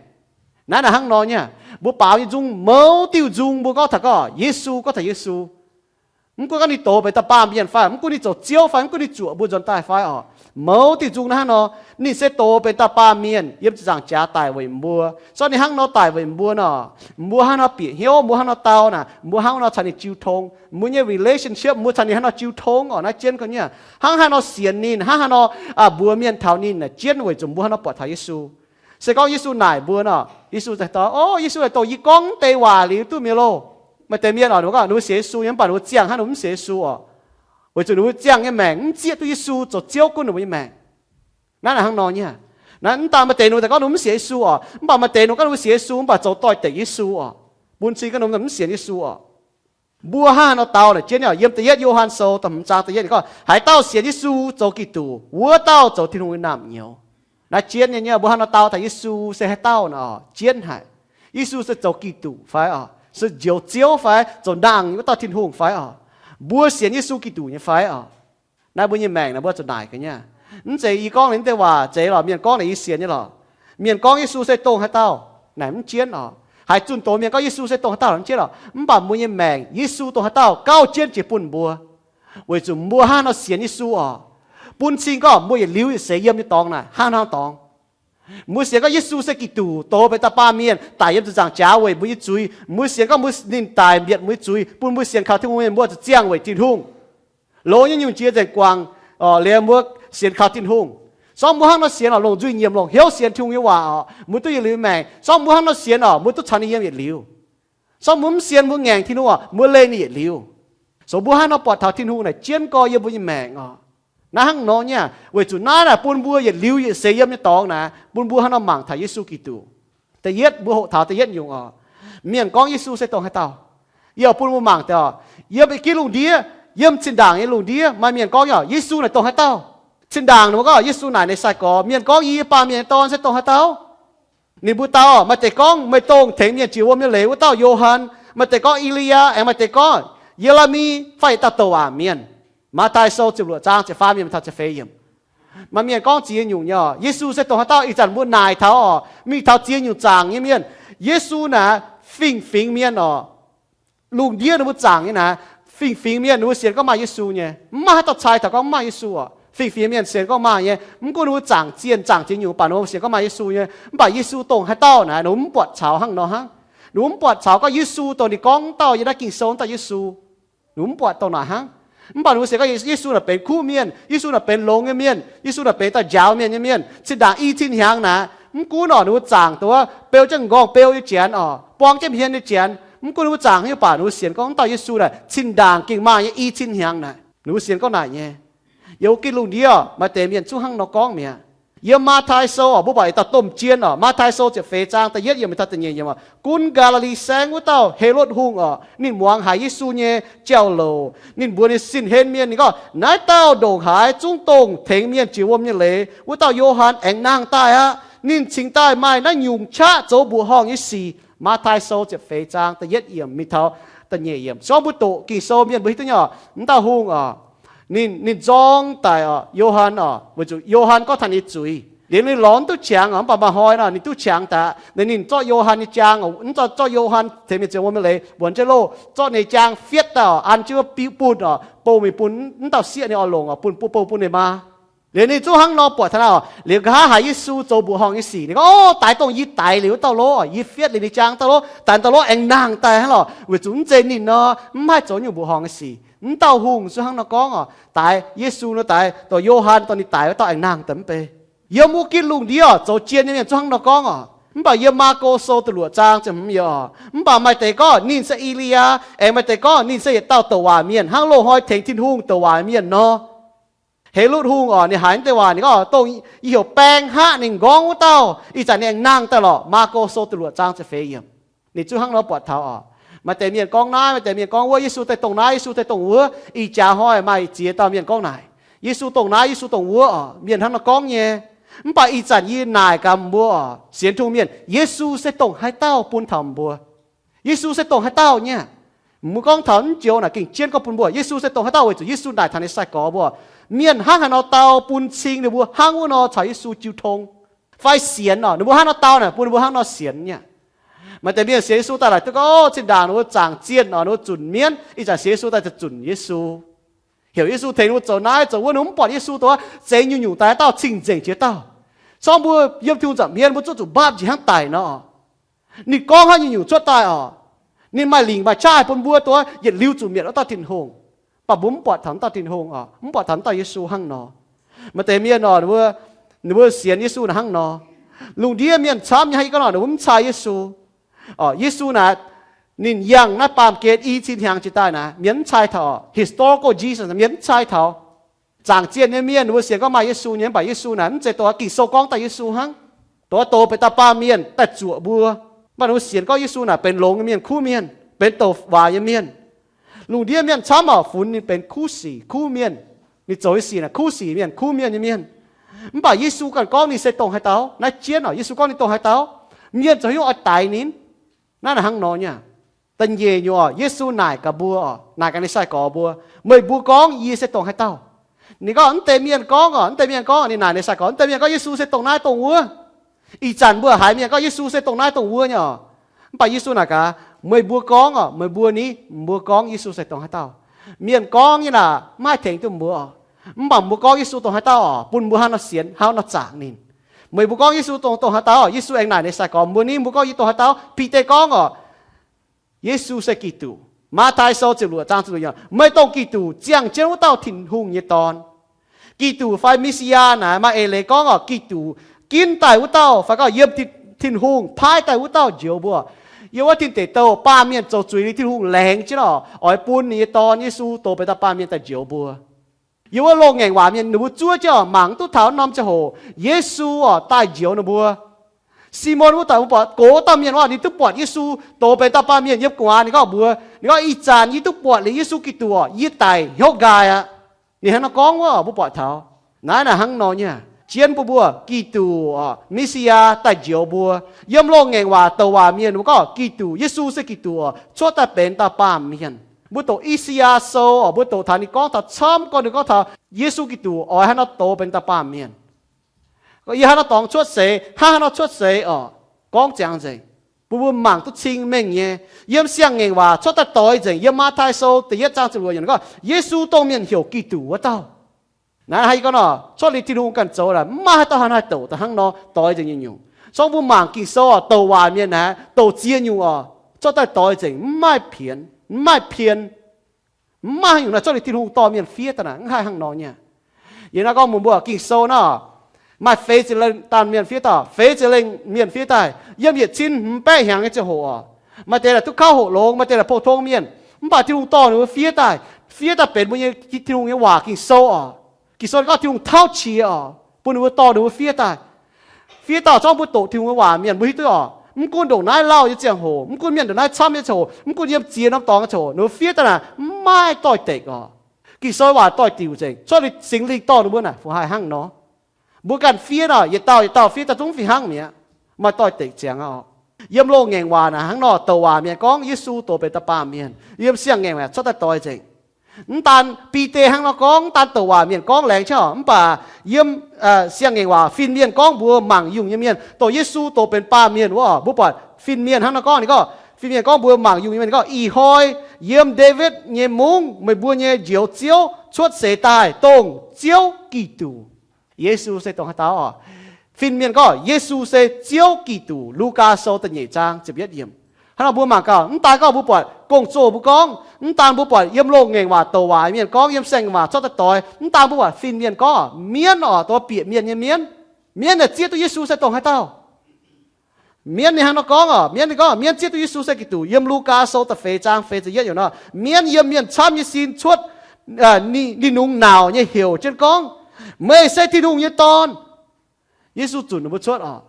Naaiv naaic hnangv nor nyei. Mbuo baaux nyei nzung, mouz diuh nzung mbuo gorngv taux gorngv Yesu, gorngv taux Yesu. Mv gunv gorngv ninh doz benx dauh baamh mienh fai, mv gunv ninh zoux Ziouv fai, mv gunv ninh zuoqc mbuo nzuonx daaih fai oc, mouz diuh nzung naaiv hnangv nor. Ninh se doz benx dauh baamh mienh yiem ziepc nzaangc jaax daic weic mbuo. Se gorngv ninh hnangv nor daic weic mbuo nor, mbuo hnangv nor bieqc hnyouv, mbuo hnangv nor dau naaic, mbuo hnangv nor caux ninh jiu tong? Mbuo nyei relationship mbuo caux ninh hnangv nor jiu tong oc. Naaiv jienv gorngv nyei, hnangv haaix nor sienx ninh, hnangv haaix nor mbuox mienh taux ninh naaic jienv weic zuqc mbuo hnangv nor buatc taux Yesu. Se gorngv Yesu naaic mbuo nor, Yesu daaih, O, Yesu naaic dongh yie gorngv deix waac liuz duqv mi'aqv loh. Maaih deix mienh oc, ninh mbuo gorngv ninh mbuo sienx Yesu nyei, mv baac ninh mbuo ziangh hnangv ninh mbuo mv sienx Yesu oc, weic zuqc ninh mbuo ziangh nyei maengc mv zieqv duqv Yesu zoux Ziouv gunv ninh mbuo nyei maengc. Naaiv naaic hnangv nor nyei. Naaiv mv daaih maaih deix ninh daaih gorngv ninh mbuo mv sienx Yesu oc, mv baac maaih deix ninh gorngv ninh mbuo sienx Yesu mv baac zoux doix-dekc Yesu oc, bun cing gorngv ninh mbuo mv sienx Yesu oc. Mbuo hnangv haaix nor dau naaic jienv nyei? Yiem da'yietv Yo^han Sou da'hmz zaang da'yietv ninh gorngv, Haaix dauh sienx Yesu zoux Giduc, wuov dauh zoux Tin-Hungh nyei naamh nyouz. Naaiv jienv nyei, mbuo hnangv haaix nor dau taux Yesu se haaix dauh nor, jienv haic. Yesu se zoux Giduc fai oc, se njoux Ziouv fai, zoux nangh wuov dauh Tin-Hungh fai oc? Mbuo sienx Yesu Giduc nyei fai oc? Naaiv mbuo nyei maengc naaic mbuo zuqc naaic ga'naaiv. Mv zeiz yie gorngv naaic mv deix waac zeiz lorqc, mienh gorngv naaic yie sienx nyei lorqc. Mienh gorngv Yesu se dongh haaix dauh naaic mv jienv oc. Haiz zunh doz mienh gorngv Yesu se dongh haaix dauh mv jienv oc, mv baac mbuo nyei maengc Yesu dongh haaix dauh gauh jienv jiex bun mbuo. Weic zuqc mbuo hnangv haaix nor sienx Yesu oc, bun cing gorngv mbuo yietc liuz yietc seix yiem nyei dorngx naaic hnangv haaix nor dorngx. Mbuo sienx gorngv Yesu se Giduc, doz benx dauh baamh mienh daic yiem ziepc nzaangc jaax weic mbuo nyei zuiz. Mbuo sienx gorngv mbuo, ninh daic mbietc mbuo nyei zuiz bun mbuo sienx kaux Tin-Hungh mienh mbuo zuqc ziangh weic Tin-Hungh. Longx nyei nyungc jiex nzengc guangc, liemh mbuo sienx kaux Tin-Hungh. Se gorngv mbuo hnangv nor sienx oc, longc nzuih nyiemc, longc hnyouv sienx Tin-Hungh nyei waac oc, mbuo duqv yietc liuz maengc. Se gorngv mbuo hnangv nor sienx oc, mbuo duqv caux ninh yiem yietc liuz. Se gorngv mbuo mv sienx, mbuo ngaengc Tin-Hungh oc, mbuo leih ninh yietc liuz. So mbuo hnangv nor buatc taux Tin-Hungh naaic jienv gorx yiem mbuo nyei maengc oc. Naaiv hnangv nor nyei. Weic zuqc naaiv naaic bun mbuo yietc liuz yietc seix yiem nyei dorngx naaic bun mbuo hnangv nor mangc taux Yesu Giduc. Da'yietv mbuo hoqc taux da'yietv nyungc oc, mienh gorngv Yesu se dongh haaix dauh. Yie oc bun mbuo mangc deix oc, yiem ginv lungh ndiev, yiem zinh ndaangc nyei lungh ndiev maaih mienh gorngv oc, Yesu naaic dongh haaix dauh. Zinh ndaangc ninh mbuo gorngv Yesu naaic ninh sai-gorx. Mienh gorngv, Yie, yie Baamh Mienh nyei Dorn se dongh haaix dauh. Ninh mbuo dau, maaih deix gorngv, Meih dongh tengx mienh jiex wuom nyei leiz wuov dauh Yo^han. Maaih deix gorngv, E^li^yaa. Aengx maaih deix gorngv, Ye^le^mi fai yietc dauh douc waac mienh. Matv^tai Sou ziepc luoqc zaang ziepc faam yiemc taux ziepc feix yiemc. Maaih mienh gorngv ziex nyungc nyei oc, Yesu se dongh haaix dauh. Ih zanc mbuo naaic taux oc, mingh taux ziex nyungc zaangc nyei mienh. Yesu naaic fingx-fingx mienh oc, lungh ndiev ninh mbuo zaangc nyei naaic, fingx-fingx mienh ninh mbuo sienx gorngv maaih Yesu nyei. Mv maaih haaix dauh cai taux gorngv mv maaih Yesu oc. Fingx-fingx mienh sienx gorngv maaih nyei. Mv gunv ninh mbuo zaangc zienh zaangc ziex nyungc, mv baac ninh mbuo sienx gorngv maaih Yesu nyei. Mv baac Yesu dongh haaix dauh naaic ninh mbuo mv buatc caux hnangv nor hnangv. Ninh mbuo mv buatc caux gorngv Yesu dongh ninh gorngv wuov dauh yiem naaiv Ging-Sou wuov dauh Yesu. Ninh mbuo mv buatc dongh naaic hnangv. Mv baac ninh mbuo sienx gorngv Yesu naaic benx kuv mienh, Yesu naaic benx longx nyei mienh, Yesu naaic benx dauh njaaux mienh nyei mienh. Zinh ndaangc i cin hnyangx naaic, mv gunv oc, ninh mbuo zaangc dongh wuov beu jienv m'nqorngv beu nyei janx oc, buang jienv hmien nyei janx. Mv gunv ninh mbuo zaangc haaix nyungc baac ninh mbuo sienx gorngv wuov dauh Yesu naaic zinh ndaangc gengh maaih nyei i cin hnyangx naaic. Ninh mbuo sienx gorngv naaic nyei. Yiem wuov gitv lungh ndiev maaih deix mienh zungv hnangv nor gorngv mi'aqv. Yiem Matv^tai Sou oc, mbuo buatc yietc dauh domh jien oc, Matv^tai Sou ziepc feix zaang da'yietv yiemc taux da'nyeic yiemc oc. Gunv Gaa^li^li Saengv wuov dauh Helotv Hungh oc, ninh muangx haiz Yesu nyei jauv-louc. Ninh mbuox ninh sin-hlen mienh, ninh gorngv, Naaiv dauh ndongc haaix zungv dongh tengx mienh jiex wuom nyei leiz wuov dauh Yo^han aengx nangh daaih aqv. Ninh cingx daaih maaih naaiv nyungc qaqv zoux mbuoqc horngh nyei sic. Matv^tai Sou ziepc feix zaang da'yietv yiemc mingh taux da'nyeic yiemc. Se gorngv mbuo doqc Ging-Sou mienh mbuo hiuv duqv nyei oc, wuov dauh hungh oc, ninh, ninh nzorng daic oc, Yo^han oc, weic zuqc Yo^han gorngv taux ninh nyei zuiz. Liuz ninh lorz mv duqv qangx oc, mv baac maaih hnoi nor ninh duqv qangx daaih. Ninh, ninh zorqv Yo^han nyei jaang oc, mv zorqv, zorqv Yo^han tengx mienh jiex wuom nyei leiz, mbuonx jienv loh, zorqv ninh nyei jaang fietv daaih oc, an jienv wuov biuv bunh oc, bou mingh bun wuov dauh sieqv nyei orn-longc oc, bun, bun, bou bun ninh maa. Liuz ninh zungv hnangv nor buatc taux naaiv oc, liuz nqa'haav haiz Yesu zoux mbuoqc horngh nyei sic, ninh gorngv, O, daix dongh yie daix liuz wuov dauh lov, yie fietv liuz ninh nyei jaang dauh lov, daix dauh lov aengx nangh daaih hnangv lorqc, weic zuqc mv zeiz ninh nor, mv haih zoux nyungc mbuoqc horngh nyei sic. Mv dauh hungh zungv hnangv nor gorngv oc, daix Yesu nor, daix dongh Yo^han dongh ninh daix wuov dauh aengx nangh daaih mv bei. Yiem wuov gitv lungh ndiev oc, zoux jien nyei mienh zungv hnangv nor gorngv oc. Mv baac yiem Maako Sou da'luoqc zaang ziepc hmz yiemc oc, mv baac maaih deix gorngv ninh se E^li^yaa, aengx maaih deix gorngv ninh se yietc dauh douc waac mienh, hnangv loz-hnoi tengx Tin-Hungh douc waac mienh nor. Helotv Hungh oc, ninh haiz naaiv deix waac, ninh gorngv, Dongh yie heuc baeng haqv ninh nqorngv wuov dauh, ih zanc ninh aengx nangh daaih lorqc. Maako Sou da'luoqc zaang ziepc feix yiemc. Ninh zungv hnangv nor buatc taux oc. Maaih deix mienh gorngv naaiv, maaih deix mienh gorngv wuov, Yesu daaih dongh naaiv, Yesu daaih dongh wuov. Ih jaax hnoi maaih ziex dauh mienh gorngv naaic, Yesu dongh naaiv, Yesu dongh wuov oc. Mienh hnangv nor gorngv nyei. Mv baac ih zanc yie naaic gaax mbuo oc, sienx Tin-Hungh mienh, Yesu se dongh haaix dauh bun taux mbuo. Yesu se dongh haaix dauh nyei. Mbuo gorngv taux naaiv joux naaic gengh jienv gorngv bun mbuo, Yesu se dongh haaix dauh weic zuqc Yesu naaic taux ninh nyei sai-gorx mbuo, mienh hnangv haaix nor dau bun cing ninh mbuo hnangv wuov nor caux Yesu jiu tong, fai sienx oc, ninh mbuo hnangv nor dau naaic bun ninh mbuo hnangv nor sienx nyei. Maaih deix mienh sienx Yesu daaih laaic duqv gorngv, zinh ndaangc ninh mbuo zaangc zienh oc, ninh mbuo zunc mienv, ih zanc sienx Yesu daaih zunc Yesu, heuc Yesu tengx ninh mbuo zoux naaiv zoux wuov, ninh mbuo mv buatc Yesu dongh zeix nyungc-nyungc daaih dauh cing-nzengc jiex dauh. Corngv mbuo yiem Tin-Hungh nza'hmien mbuo zuqv zuqc mbaapv njiec hnangv daic nor. Ninh gorngv haaix nyungc-nyungc cuotv daaih oc, ninh maaih lingc maaih qaqv bun mbuo dongh yietc liuz zuqc mietc wuov dauh Tin-Hungh. Mv baac mbuo mv buatc taux wuov dauh Tin-Hungh oc, mv buatc taux wuov dauh Yesu hnangv nor. Maaih deix mienh oc, ninh mbuo sienx Yesu naaic hnangv nor. Lungh ndiev mienh camv nyei hnangv yie gorngv nor, ninh mbuo mv cai Yesu. Yesu naaic, ninh yangh naaiv baamh gen i cin hnyangx jiex daaih naaic, mienh mv cai taux. Historical Jesus, mienh mv cai taux. Zaangc zienh nyei mienh ninh mbuo sienx gorngv maaih Yesu nyei, mv baac Yesu naaic mv zeiz dongh Ging-Sou gorngv daaih Yesu hnangv. Dongh doz benx dauh baamh mienh daaih zuoqc mbuo. Mv baac ninh mbuo sienx gorngv Yesu naaic benx longx nyei mienh, kuv mienh, benx douc waac nyei mienh. Lungh ndiev mienh camv oc, funx ninh benx kuv sic, kuv mienh. Ninh zoux nyei sic naaic kuv sic mienh, kuv mienh nyei mienh. Mv baac Yesu ganh gorngv ninh se dongh haaix dauh. Naaiv jienv oc, Yesu gorngv ninh dongh haaix dauh, mienh ziouc hiuv oix daix ninh. Naaiv naaic hnangv nor nyei. Da'nyeic nyungc oc, Yesu naaic gaax mbuo oc, naaic gaax ninh nyei sai-gorx mbuo, Meih mbuo gorngv yie se dongh haaix dauh? Ninh gorngv, Mv deix mienh gorngv oc, mv deix mienh gorngv, ninh naaic ninh nyei sai-gorx, mv deix mienh gorngv Yesu se dongh naaiv dongh wuov. Ih zanc mbuo haiz mienh gorngv Yesu se dongh naaiv dongh wuov nyei oc. Mv baac Yesu naaic gaax, Meih mbuo gorngv oc, meih mbuo ni, mbuo gorngv Yesu se dongh haaix dauh? Mienh gorngv nyei naaic mv haih tengx duqv mbuo oc. Mv baac mbuo gorngv Yesu dongh haaix dauh oc, bun mbuo hnangv nor sienx, hnangv nor zaangc ninh. Meih mbuo gorngv Yesu dongh, dongh haaix dauh? Yesu aengx naaic ninh nyei sai-gorx, Mbuo ni, mbuo gorngv yie dongh haaix dauh? Bide gorngv oc, Yesu se Giduc. Matv^tai Sou ziepc luoqc zaang ziepc luoqc yiemc, Meih dongh Giduc, ziangh jienv wuov dauh Tin-Hungh nyei Dorn. Giduc fai Messiah naaic maaih eix leiz gorngv oc, Giduc ginv daaih wuov dauh fai gorngv yiem Tin-Hungh paaiv daaih wuov dauh njoux mbuo. Yiem wuov tin deic douh baamh mienh zoux zuiz liuz Tin-Hungh laengz jienv oc, oix bun ninh nyei Dorn Yesu dox benx dauh baamh mienh daaih njoux mbuo. Yiem wuov loz ngaengc waac mienh ninh mbuo zuov jienv oc, mangc mv duqv taux norm ziangh hoc Yesu oc daaih njoux ninh mbuo. Simon wuov daaih mbuo buatc gox dauh mienh oc, ninh duqv buatc Yesu dox benx dauh baamh mienh yiem gu'nguaaz. Ninh gorngv mbuox, ninh gorngv, Ih zanc yie duqv buatc liuz Yesu Giduc oc, yie daic hnyouv nqaaih aqv. Ninh hnangv nor gorngv wuov oc, mbuo buatc taux. Naaiv naaic hnangv nor nyei, jienv bun mbuo Giduc oc, Messiah daaih njoux mbuo. Yiem loz ngaengc waac douc waac mienh mbuo gorngv Giduc, Yesu se Giduc oc, cuotv daaih benx dauh baamh mienh. Mbuo doqc I^saa^yaa Sou oc, mbuo doqc taux ninh gorngv taux camv gorngv, ninh gorngv taux Yesu Giduc oix hnangv nor dox benx dauh baamh mienh. Yie hnangv nor dorngx cuotv seix, hnangv haaix nor cuotv seix oc, gorngv ziangx nzengc, bun mbuo mangc duqv cing-mengh nyei. Yiem Siang-Ngaengc Waac cuotv daaih doix nzengc. Yiem Matv^tai Sou da'yietv zaang ziepc luoqc yiemc gorngv, Yesu dongh mienh heuc Giduc wuov dauh. Naaiv hnangv yie gorngv nor, cuotv liuz Tin-Hungh ganh zoux laaix, mv maaih haaix dauh haih naaiv douc daaih hnangv nor doix nzengc nyei nyungc. Corc mbuo mangc Ging-Sou oc, douc waac mienh naaiv douc ziex nyungc oc, cuotv daaih doix nzengc, mv maaih pienx, mv maaih pien. Mv maaih haaix nyungc naaiv cuotv liuz Tin-Hungh dorh mienh fiev daaih naaic, mv haih hnangv nor nyei. Yie naaiv gorngv mbuox mbuo, Ging-Sou naaiv maaih feix ziepc lengh daan mienh fiev daaih, feix ziepc lengh mienh fiev daaih, yiem yietc cin hmz baeqv hnyangx nyei ziangh hoc oc. Maaih deix naaic duqv kauv hoqc longx, maaih deix naaic pou-tong mienh. Mv baac Tin-Hungh dorh ninh mbuo fiev daaih, fiev daaih benx mbuo nyei Tin-Hungh nyei waac Ging-Sou oc. Ging-Sou ninh gorngv Tin-Hungh tauv qiex oc, bun ninh mbuo dorh ninh mbuo fiev daaih. Fiev daaih zorngv mbuo doqc Tin-Hungh nyei waac mienh mbuo hiuv duqv oc. Mv gunv ndongc naaiv lauh nyei ziangh hoc, mv gunv mienh ndongc naaiv camv nyei ziangh hoc, mv gunv yiem ziex norm dorngx nyei ziangh hoc, ninh mbuo fiev daaih naaic mv maaih doix-dekc oc. Ging-Sou waac doix-diuc nzengc, cuotv liuz Singx Lingh dorh ninh mbuo naaic fu haih hnangv nor. Mbuo ganh fiev nor, yietc dauh yietc dauh fiev daaih zungv fih hnangv mi'aqv. Maaih doix-dekc ziangx oc. Yiem loz-ngaengc waac naaic hnangv nor, douc waac mienh gorngv Yesu dox benx dauh baamh mienh. Yiem Siang-Ngaengc Waac cuotv daaih doix nzengc. Mv daan Bide hnangv nor gorngv, mv daan douc waac mienh gorngv laengz qaqv, mv baac yiem Siang-Ngaengc Waac fin-mienh gorngv mbuox mangc yungh nyei mienh, dongh Yesu dox benx baamh mienh wuov, mbuo buatc fin-mienh hnangv nor gorngv, ninh gorngv, fin-mienh gorngv mbuox mangc yungh nyei mienh, ninh gorngv, Ih hnoi yiem Ndaawitv nyei mungv meih mbuo nyei Njoux Ziouv cuotv seix daaih, dongh Ziouv Giduc. Yesu se dongh haaix dauh oc? Fin-mienh gorngv Yesu se Ziouv Giduc. Lugaa Sou da'nyeic zaang ziepc yietv yiemc. Hnangv nor mbuo mangc gaax, mv daan gorngv mbuo buatc gong-zoh mbuo gorngv, mv daan mbuo buatc yiem loz-ngaengc waac douc waac mienh gorngv, yiem Siang-Ngaengc Waac cuotv daaih doix, mv daan mbuo buatc fin-mienh gorngv, mienv oc, dongh bieqc mienh nyei mienv, mienv naaic zieqv duqv Yesu se dongh haaix dauh. Mienv ninh hnangv nor gorngv oc, mienv ninh gorngv, mienv zieqv duqv Yesu se Giduc. Yiem Lugaa Sou da'feix zaang feix ziepc yietv yiemc nor, mienv yiem mienh camv nyei sin cuotv, ninh nungx nauc nyei heuc jienv gorngv, Meih se Tin-Hungh nyei Dorn. Yesu zunc ninh mbuo cuotv oc.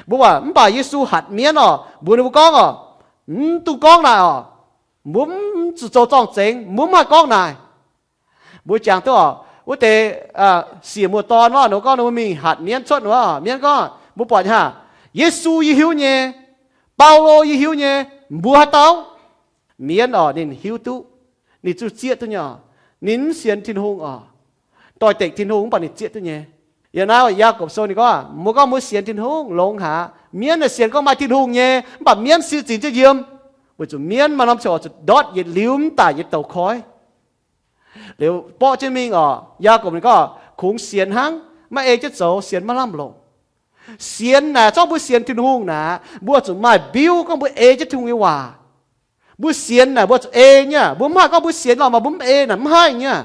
Mbuo waac mv baac Yesu hatc mienv oc, mbuox ninh mbuo gorngv oc, mv dungx gorngv naaic oc. Mbuo mv zuqc zoux zorng-zengx, mbuo mv haih gorngv naaic. Mbuo jangx duqv oc, wuov deix siec muoz-dorn wuov, ninh mbuo gorngv ninh mbuo mingh hatc mienv cuotv wuov, mienv gorngv, mbuo buatc nyei haah, Yesu yie hiuv nyei, Baulo yie hiuv nyei, mbuo haaix dauh? Mienv oc, ninh hiuv duqv, ninh zuqc zieqv duqv nyei oc. Ninh mv sienx Tin-Hungh oc. Doix-dekc Tin-Hungh mv baac ninh zieqv duqv nyei. Yiem naaiv Yaagorpc Sou ninh gorngv, mbuo gorngv mbuo sienx Tin-Hungh longx haic. Mienv naaic sienx gorngv maaih Tin-Hungh nyei, mv baac mienv siou zingx jienv yiem, weic zuqc mienv maaih norm ziangh oix zuqc ndortv yietc liuz mv daic nyei douz-koiv. Liuz borqv jienv mingh oc, Yaagorpc ninh gorngv, kungx sienx hnangv, maiv ei jienv zoux sienx maiv lamh longc. Sienx naaic, zorngv mbuo sienx Tin-Hungh naaic, mbuo zuqc maaih mbiuv gorngv mbuo ei jienv Tin-Hungh nyei waac. Mbuo sienx naaic mbuo zuqc ei nyei. Mbuo mv haih gorngv mbuo sienx lorqc maaih mbuo mv ei naaic, mv haih nyei.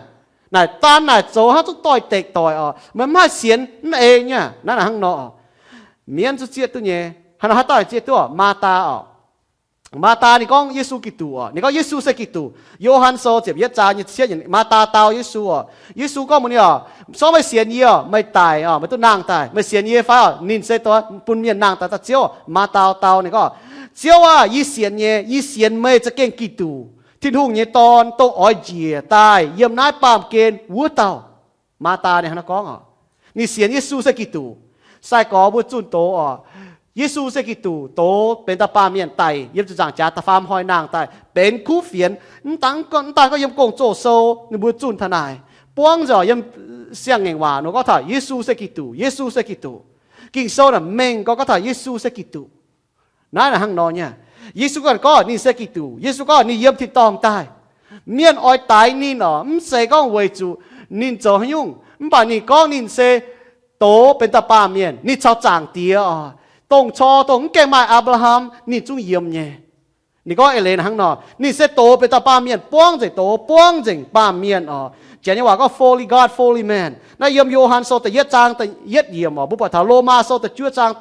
Naaic daan naaic zoux hnangv zungv doix-dekc doic oc, meih mv haih sienx mv ei nyei. Naaiv naaic hnangv nor, mienv zuqc zieqv duqv nyei. Haaix nor haaix dauh zieqv duqv? Maathaa oc. Maathaa ninh gorngv Yesu Giduc oc. Ninh gorngv Yesu se Giduc. Yo^han Sou ziepc yietv zaang nyei cietv, Maathaa dau Yesu oc. Yesu gorngv mbuox ninh oc, sorng meih sienx yie oc, meih daic oc, meih duqv nangh daaih. Meih sienx yie fai oc? Ninh se dongh bun mienh nangh daaih daaih Ziouv. Maathaa dau ninh gorngv, Ziouv aah! Yie sienx nyei. Yie sienx meih za'gengh Giduc, Tin-Hungh nyei Dorn, dongh oix njiec daaih yiem naaiv baamh gen wuov dauh. Maathaa ninh hnangv nor gorngv oc. Ninh sienx Yesu se Giduc. Sai-gorx mbuo zunh doz oc, Yesu se Giduc, doz benx dauh baamh mienh daic yiem ziepc nzaangc jaax da'faam hnoi nangh daaih benx kuv fienx. Mv daan gorngv yiem Gong-Zoh Sou ninh mbuo zunh taux naaic, buangv nzengc yiem Siang-Ngaengc Waac nor gorngv taux Yesu se Giduc, Yesu se Giduc. Ging-Sou naaic mengh gorngv gorngv taux Yesu se Giduc. Naaiv naaic hnangv nor nyei. Yesu ganh gorngv ninh se Giduc. Yesu gorngv ninh yiem tin-dorngh daaih. Mienh oix daix ninh oc, mv zeiz gorngv weic zuqc ninh zoux haaix nyungc, mv baac ninh gorngv ninh se doz benx dauh baamh mienh, ninh caux Zaangc Diex oc, dongh cor dongh mv gaengh maaih Apc^laa^ham ninh zungv yiem nyei. Ninh gorngv eix leiz hnangv nor, ninh se doz benx dauh baamh mienh, buangv nzengc doz, buangv nzengc baamh mienh oc. Janx nyei waac gorngv fully God, fully man. Naaiv yiem Yo^han Sou da'yietv zaang da'yietv yiemc oc, mbuo buatc taux Lomaa Sou da'juov zaang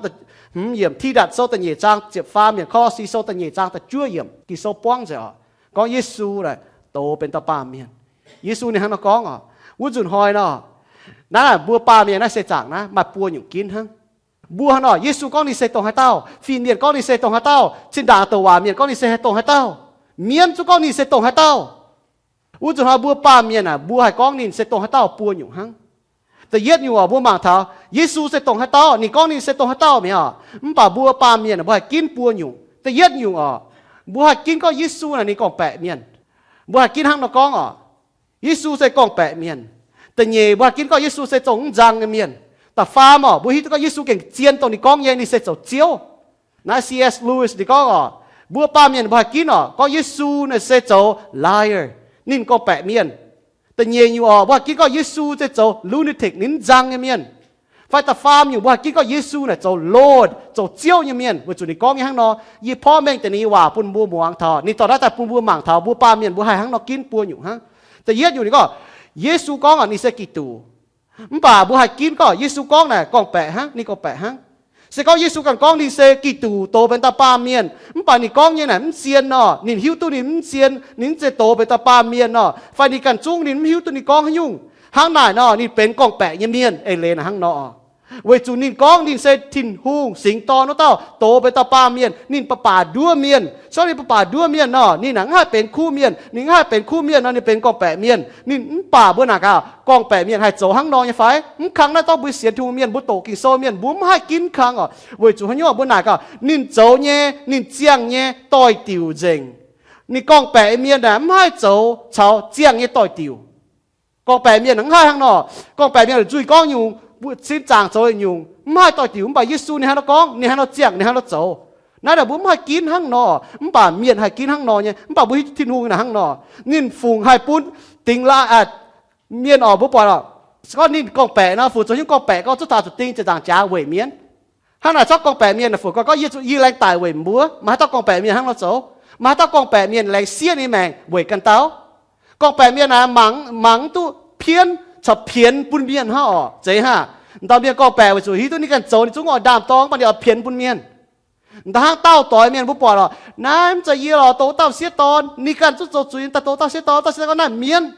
hmz yiemc, Tidatc Sou da'nyeic zaang ziepc faam yiemc, Ko^lo^si Sou da'nyeic zaang da'juov yiemc, Ging-Sou buangv nzengc oc. Gorngv Yesu naaic doz benx dauh baamh mienh. Yesu ninh hnangv nor gorngv oc. Wuov nzunc hnoi nor, naaiv mbuo baamh mienh naaiv seix zaangc naaiv maaih buo nyungc ginv hnangv. Mbuo hnangv nor, Yesu gorngv ninh se dongh haaix dauh, fin-mienh gorngv ninh se dongh haaix dauh, zinh ndaangc douc waac mienh gorngv ninh se haaix dongh haaix dauh, mienv zungv gorngv ninh se dongh haaix dauh. Wuov nzunc hnoi mbuo baamh mienh aah, mbuo haih gorngv ninh se dongh haaix dauh buo nyungc hnangv. Da'yietv nyungc oc, mbuo mangc taux Yesu se dongh haaix dauh, ninh gorngv ninh se dongh haaix dauh mi'aqv oc. Mv baac mbuo baamh mienh mbuo haih ginv buo nyungc. Da'yietv nyungc oc, mbuo haih ginv gorngv Yesu naaic ninh gorngv-baeqc mienh. Mbuo haih ginv hnangv nor gorngv oc, Yesu se gorngv-baeqc mienh. Da'nyeic, mbuo haih ginv gorngv Yesu se zoux mv nzang nyei mienh. Da'faam oc, mbuo hiuv duqv gorngv Yesu gengh zien dongh ninh gorngv nyei, ninh se zoux Ziouv. Naaiv C S Lewis ninh gorngv oc, mbuo baamh mienh mbuo haih ginv oc, gorngv Yesu naaic se zoux liar, ninh gorngv-baeqc mienh. Da'nyeic nyungc oc, mbuo haih ginv gorngv Yesu se zoux lunatic, ninh mv nzang nyei mienh. Fai da'faam nyungc mbuo haih ginv gorngv Yesu naaic zoux Lord, zoux Ziouv nyei mienh, weic zuqc ninh gorngv nyei hnangv nor. Yie porv mengh deix ninh nyei waac bun mbuo muangx taux, ninh dorh naaiv daaih bun mbuo mangc taux mbuo baamh mienh mbuo haih hnangv nor ginv buo nyungc hnangv. Da'yietv nyungc ninh gorngv, Yesu gorngv oc ninh se Giduc. Mv baac mbuo haih ginv gorngv Yesu gorngv naaic gorngv-baeqc hnangv, ninh gorngv-baeqc hnangv. Se gorngv Yesu ganh gorngv ninh se Giduc, doz benx dauh baamh mienh, mv baac ninh gorngv nyei naaic mv zien nor, ninh hiuv duqv ninh mv zien, ninh mv zeiz doz benx dauh baamh mienh nor, fai ninh ganh zungv ninh mv hiuv duqv ninh gorngv haaix nyungc, hnangv naaic nor ninh benx gorngv-baeqc nyei mienh. Eix leiz naaic hnangv nor, weic zuqc ninh gorngv ninh se Tin-Hungh singx dorn wuov dauh, doz benx dauh baamh mienh, ninh baac baac nduov mienh. Se gorngv ninh baac baac nduov mienh nor, ninh naaic mv haih benx kuv mienh. Ninh mv haih benx kuv mienh nor, ninh benx gorngv-baeqc mienh. Ninh mv baac mbuo naaic gaax, gorngv-baeqc mienh haih zoux hnangv nor nyei fai? Mv kang. Naaiv dauh mbuo sienx Tin-Hungh mienh, mbuo doqc Ging-Sou mienh, mbuo mv haih ginv kang oc. Weic zuqc haaix nyungc mbuo naaic gaax, ninh zoux nyei, ninh ziangh nyei doix-diuc nzengc. Ninh gorngv-baeqc mienh naaic mv haih zoux caux ziangh nyei doix-diuc. Gorngv-baeqc mienh mv haih hnangv nor. Gorngv-baeqc mienh nzuih gorngv nyungc, mbuo sin zaangc zoux nyungc, mv haih doix-diuc. Mv baac Yesu ninh hnangv nor gorngv, ninh hnangv nor ziangh, ninh hnangv nor zoux. Naaiv naaic mbuo mv haih ginv hnangv nor. Mv baac mienh haih ginv hnangv nor nyei. Mv baac mbuo hiuv duqv Tin-Hungh naaic hnangv nor, ninh fungc haih bun dingx laaih mienh oc, mbuo buatc oc. Se gorngv ninh gorngv-baeqc nor, fungc zoux hnyouv gorngv-baeqc gorngv zuqc taux zuqc ding ziepc nzaangc jaax weic mienh. Hnangv naaic corc gorngv-baeqc mienh naaic fungc gorngv, gorngv Yesu, yie laengz daic weic mbuo. Maaih haaix dauh gorngv-baeqc mienh hnangv nor zoux? Maaih haaix dauh gorngv-baeqc mienh laengz siev ninh maengc weic ganh dauh? Gorngv-baeqc mienh naaic mangc, mangc mv duqv pienv caux pienx bun mienh hnangv oc. Zeiz hnangv. Dauh mienh gorngv-baeqc weic zuqc hiuv duqv ninh ganh zoux ninh zungv oix ndaam-dorng, mv baac ninh oix pienx bun mienh. Da'hnangv dauh doix mienh mbuo buatc oc, naaiv mv zeiz yie lorqc, dongh wuov dauh sieqv dorn, ninh ganh zungv zoux zuiz daaih dongh wuov dauh sieqv dorn, dauh sieqv dorn gorngv naaiv mienv.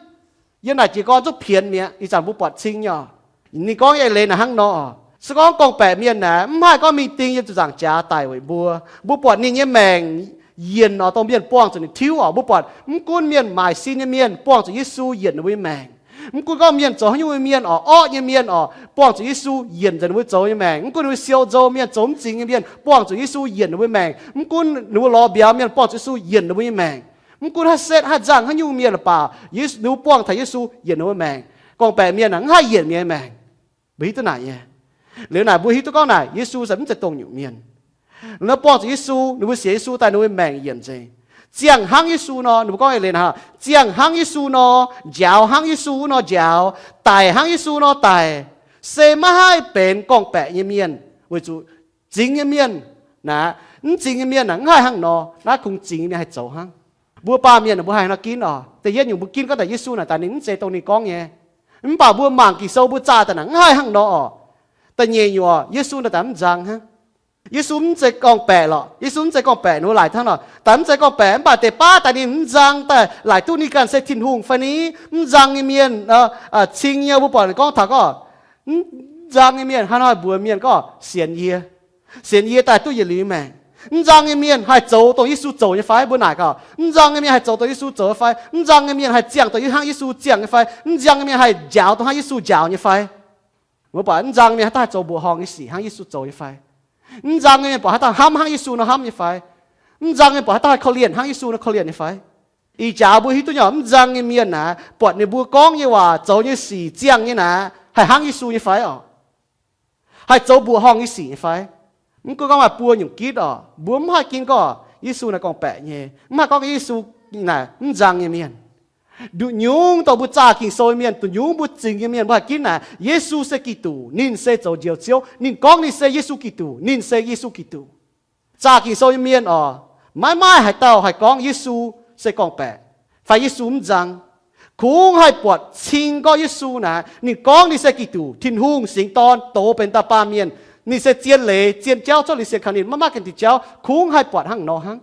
Yiem naaic jiez gorn zungv pienx mi'aqv. Ih zanc mbuo buatc cing nyei oc. Ninh gorngv nyei eix leiz naaic hnangv nor, se gorngv gorngv-baeqc mienh naaic mv haih gorngv mingh ding yiem ziepc nzaangc jaax daic weic mbuo, mbuo buatc ninh nyei maengc yienc oc, dongh mienh buangh zuqc ninh tiuv oc. Mbuo buatc mv gunv mienh maaic sin nyei mienh buangh zuqc Yesu yienc ninh mbuo nyei maengc. Mv gunv gorngv mienh zoux haaix nyungc nyei mienh oc, orqv nyei mienh oc, buangh zuqc Yesu yienc nzengc ninh mbuo zoux nyei maengc. Mv gunv ninh mbuo siou nzou mienh, zoux mv zingx nyei mienh, buangh zuqc Yesu yienc ninh mbuo nyei maengc. Mv gunv ninh mbuo lorz mbiauz mienh, buangh zuqc Yesu yienc ninh mbuo nyei maengc. Mv gunv haaix setv haaix nzangh haaix nyungc mienh la'baac, Yesu, ninh mbuo buangh taux Yesu yienc ninh mbuo maengc. Gorngv-baeqc mienh naaic mv haih yienc mienh maengc. Mbuo hiuv duqv naaic nyei. Liuz naaic mbuo hiuv duqv gorngv naaic Yesu se mv zeiz dongh nyungc mienh. Ninh buangh zuqc Yesu, ninh mbuo sienx Yesu daaih ninh mbuo maengc yienc nzengc. Ziangh hnangv Yesu nor, ninh mbuo gorngv eix leiz naaic, ziangh hnangv Yesu nor njaaux, hnangv Yesu nor njaaux, daic hnangv Yesu nor daic, se maiv haih benx gorngv-baeqc nyei mienh, weic zuqc zingx nyei mienh naaic, mv zingx nyei mienh naaic mv haih hnangv nor. Naaiv kungx zingx nyei mienh haih zoux hnangv. Mbuo baamh mienh mbuo haih hnangv nor ginv oc. Da'yietv nyungc mbuo ginv gorngv daaih Yesu naaic daaih ninh mv zeiz dongh ninh gorngv nyei. Mv baac mbuo mangc Ging-Sou mbuo zaah daaih naaic mv haih hnangv nor oc. Da'nyeic nyungc oc, Yesu naaic daaih mv nzang hnangv. Yesu mv zeiz gorngv-baeqc lorqc. Yesu mv zeiz gorngv-baeqc, ninh mbuo laaic hnangv nor, daaih mv zeiz gorngv-baeqc, mv baac deix baav daaih ninh mv nzang daaih laaic duqv ninh ganh se Tin-Hungh fai ni? Mv nzang nyei mienh, cing nyei, mbuo buatc ninh gorngv taux gorngv, mv nzang nyei mienh hnangv haaix mbuox mienh gorngv sienx yie, sienx yie daaih duqv yietc liuz nyei maengc. Mv nzang nyei mienh haih zoux dongh Yesu zoux nyei fai? Mbuo naaic gaax, mv nzang nyei mienh haih zoux dongh Yesu zoux nyei fai? Mv nzang nyei mienh haih ziangh dongh hnangv Yesu ziangh nyei fai? Mv nzang nyei mienh haih njaaux dongh hnangv Yesu njaaux nyei fai? Mbuo buatc mv nzang nyei mienh haaix dauh haih zoux mbuoqc horngh nyei sic hnangv Yesu zoux nyei fai? Mv nzang nyei mienh buatc haaix dauh hnamv hnangv Yesu nor hnamv nyei fai? Mv nzang nyei buatc haaix dauh haih korv-lienh hnangv Yesu nor korv-lienh nyei fai? Ih jaax mbuo hiuv duqv nyei, mv nzang nyei mienh naaic, buatc ninh mbuo gorngv nyei waac, zoux nyei sic, ziangh nyei naaic, haih hnangv Yesu nyei fai oc? Haih zoux mbuoqc horngh nyei sic nyei fai? Mv gunv gorngv maaih buo nyungc gitv oc, mbuo mv haih ginv gorngv Yesu naaic gorngv-baeqc nyei, mv haih gorngv Yesu naaic mv nzang nyei mienh. Nduqc nyungc dongh mbuo zaah Ging-Sou nyei mienh, nduqc nyungc mbuo zingx nyei mienh, mbuo haih ginv naaic Yesu se Giduc, ninh se zoux njoux Ziouv. Ninh gorngv ninh se Yesu Giduc, ninh se Yesu Giduc. Zaah Ging-Sou nyei mienh oc, maiv maaih haaix dauh haih gorngv Yesu se gorngv-baeqc fai Yesu mv nzang. Kungx haih buatc cing gorngv Yesu naaic, ninh gorngv ninh se Giduc, Tin-Hungh singx dorn, doz benx dauh baamh mienh, ninh se zien leiz, zien jauv, cuotv liuz sienx kaux ninh, maiv maaih ganh diuh jauv, kungx haih buatc hnangv nor hnangv.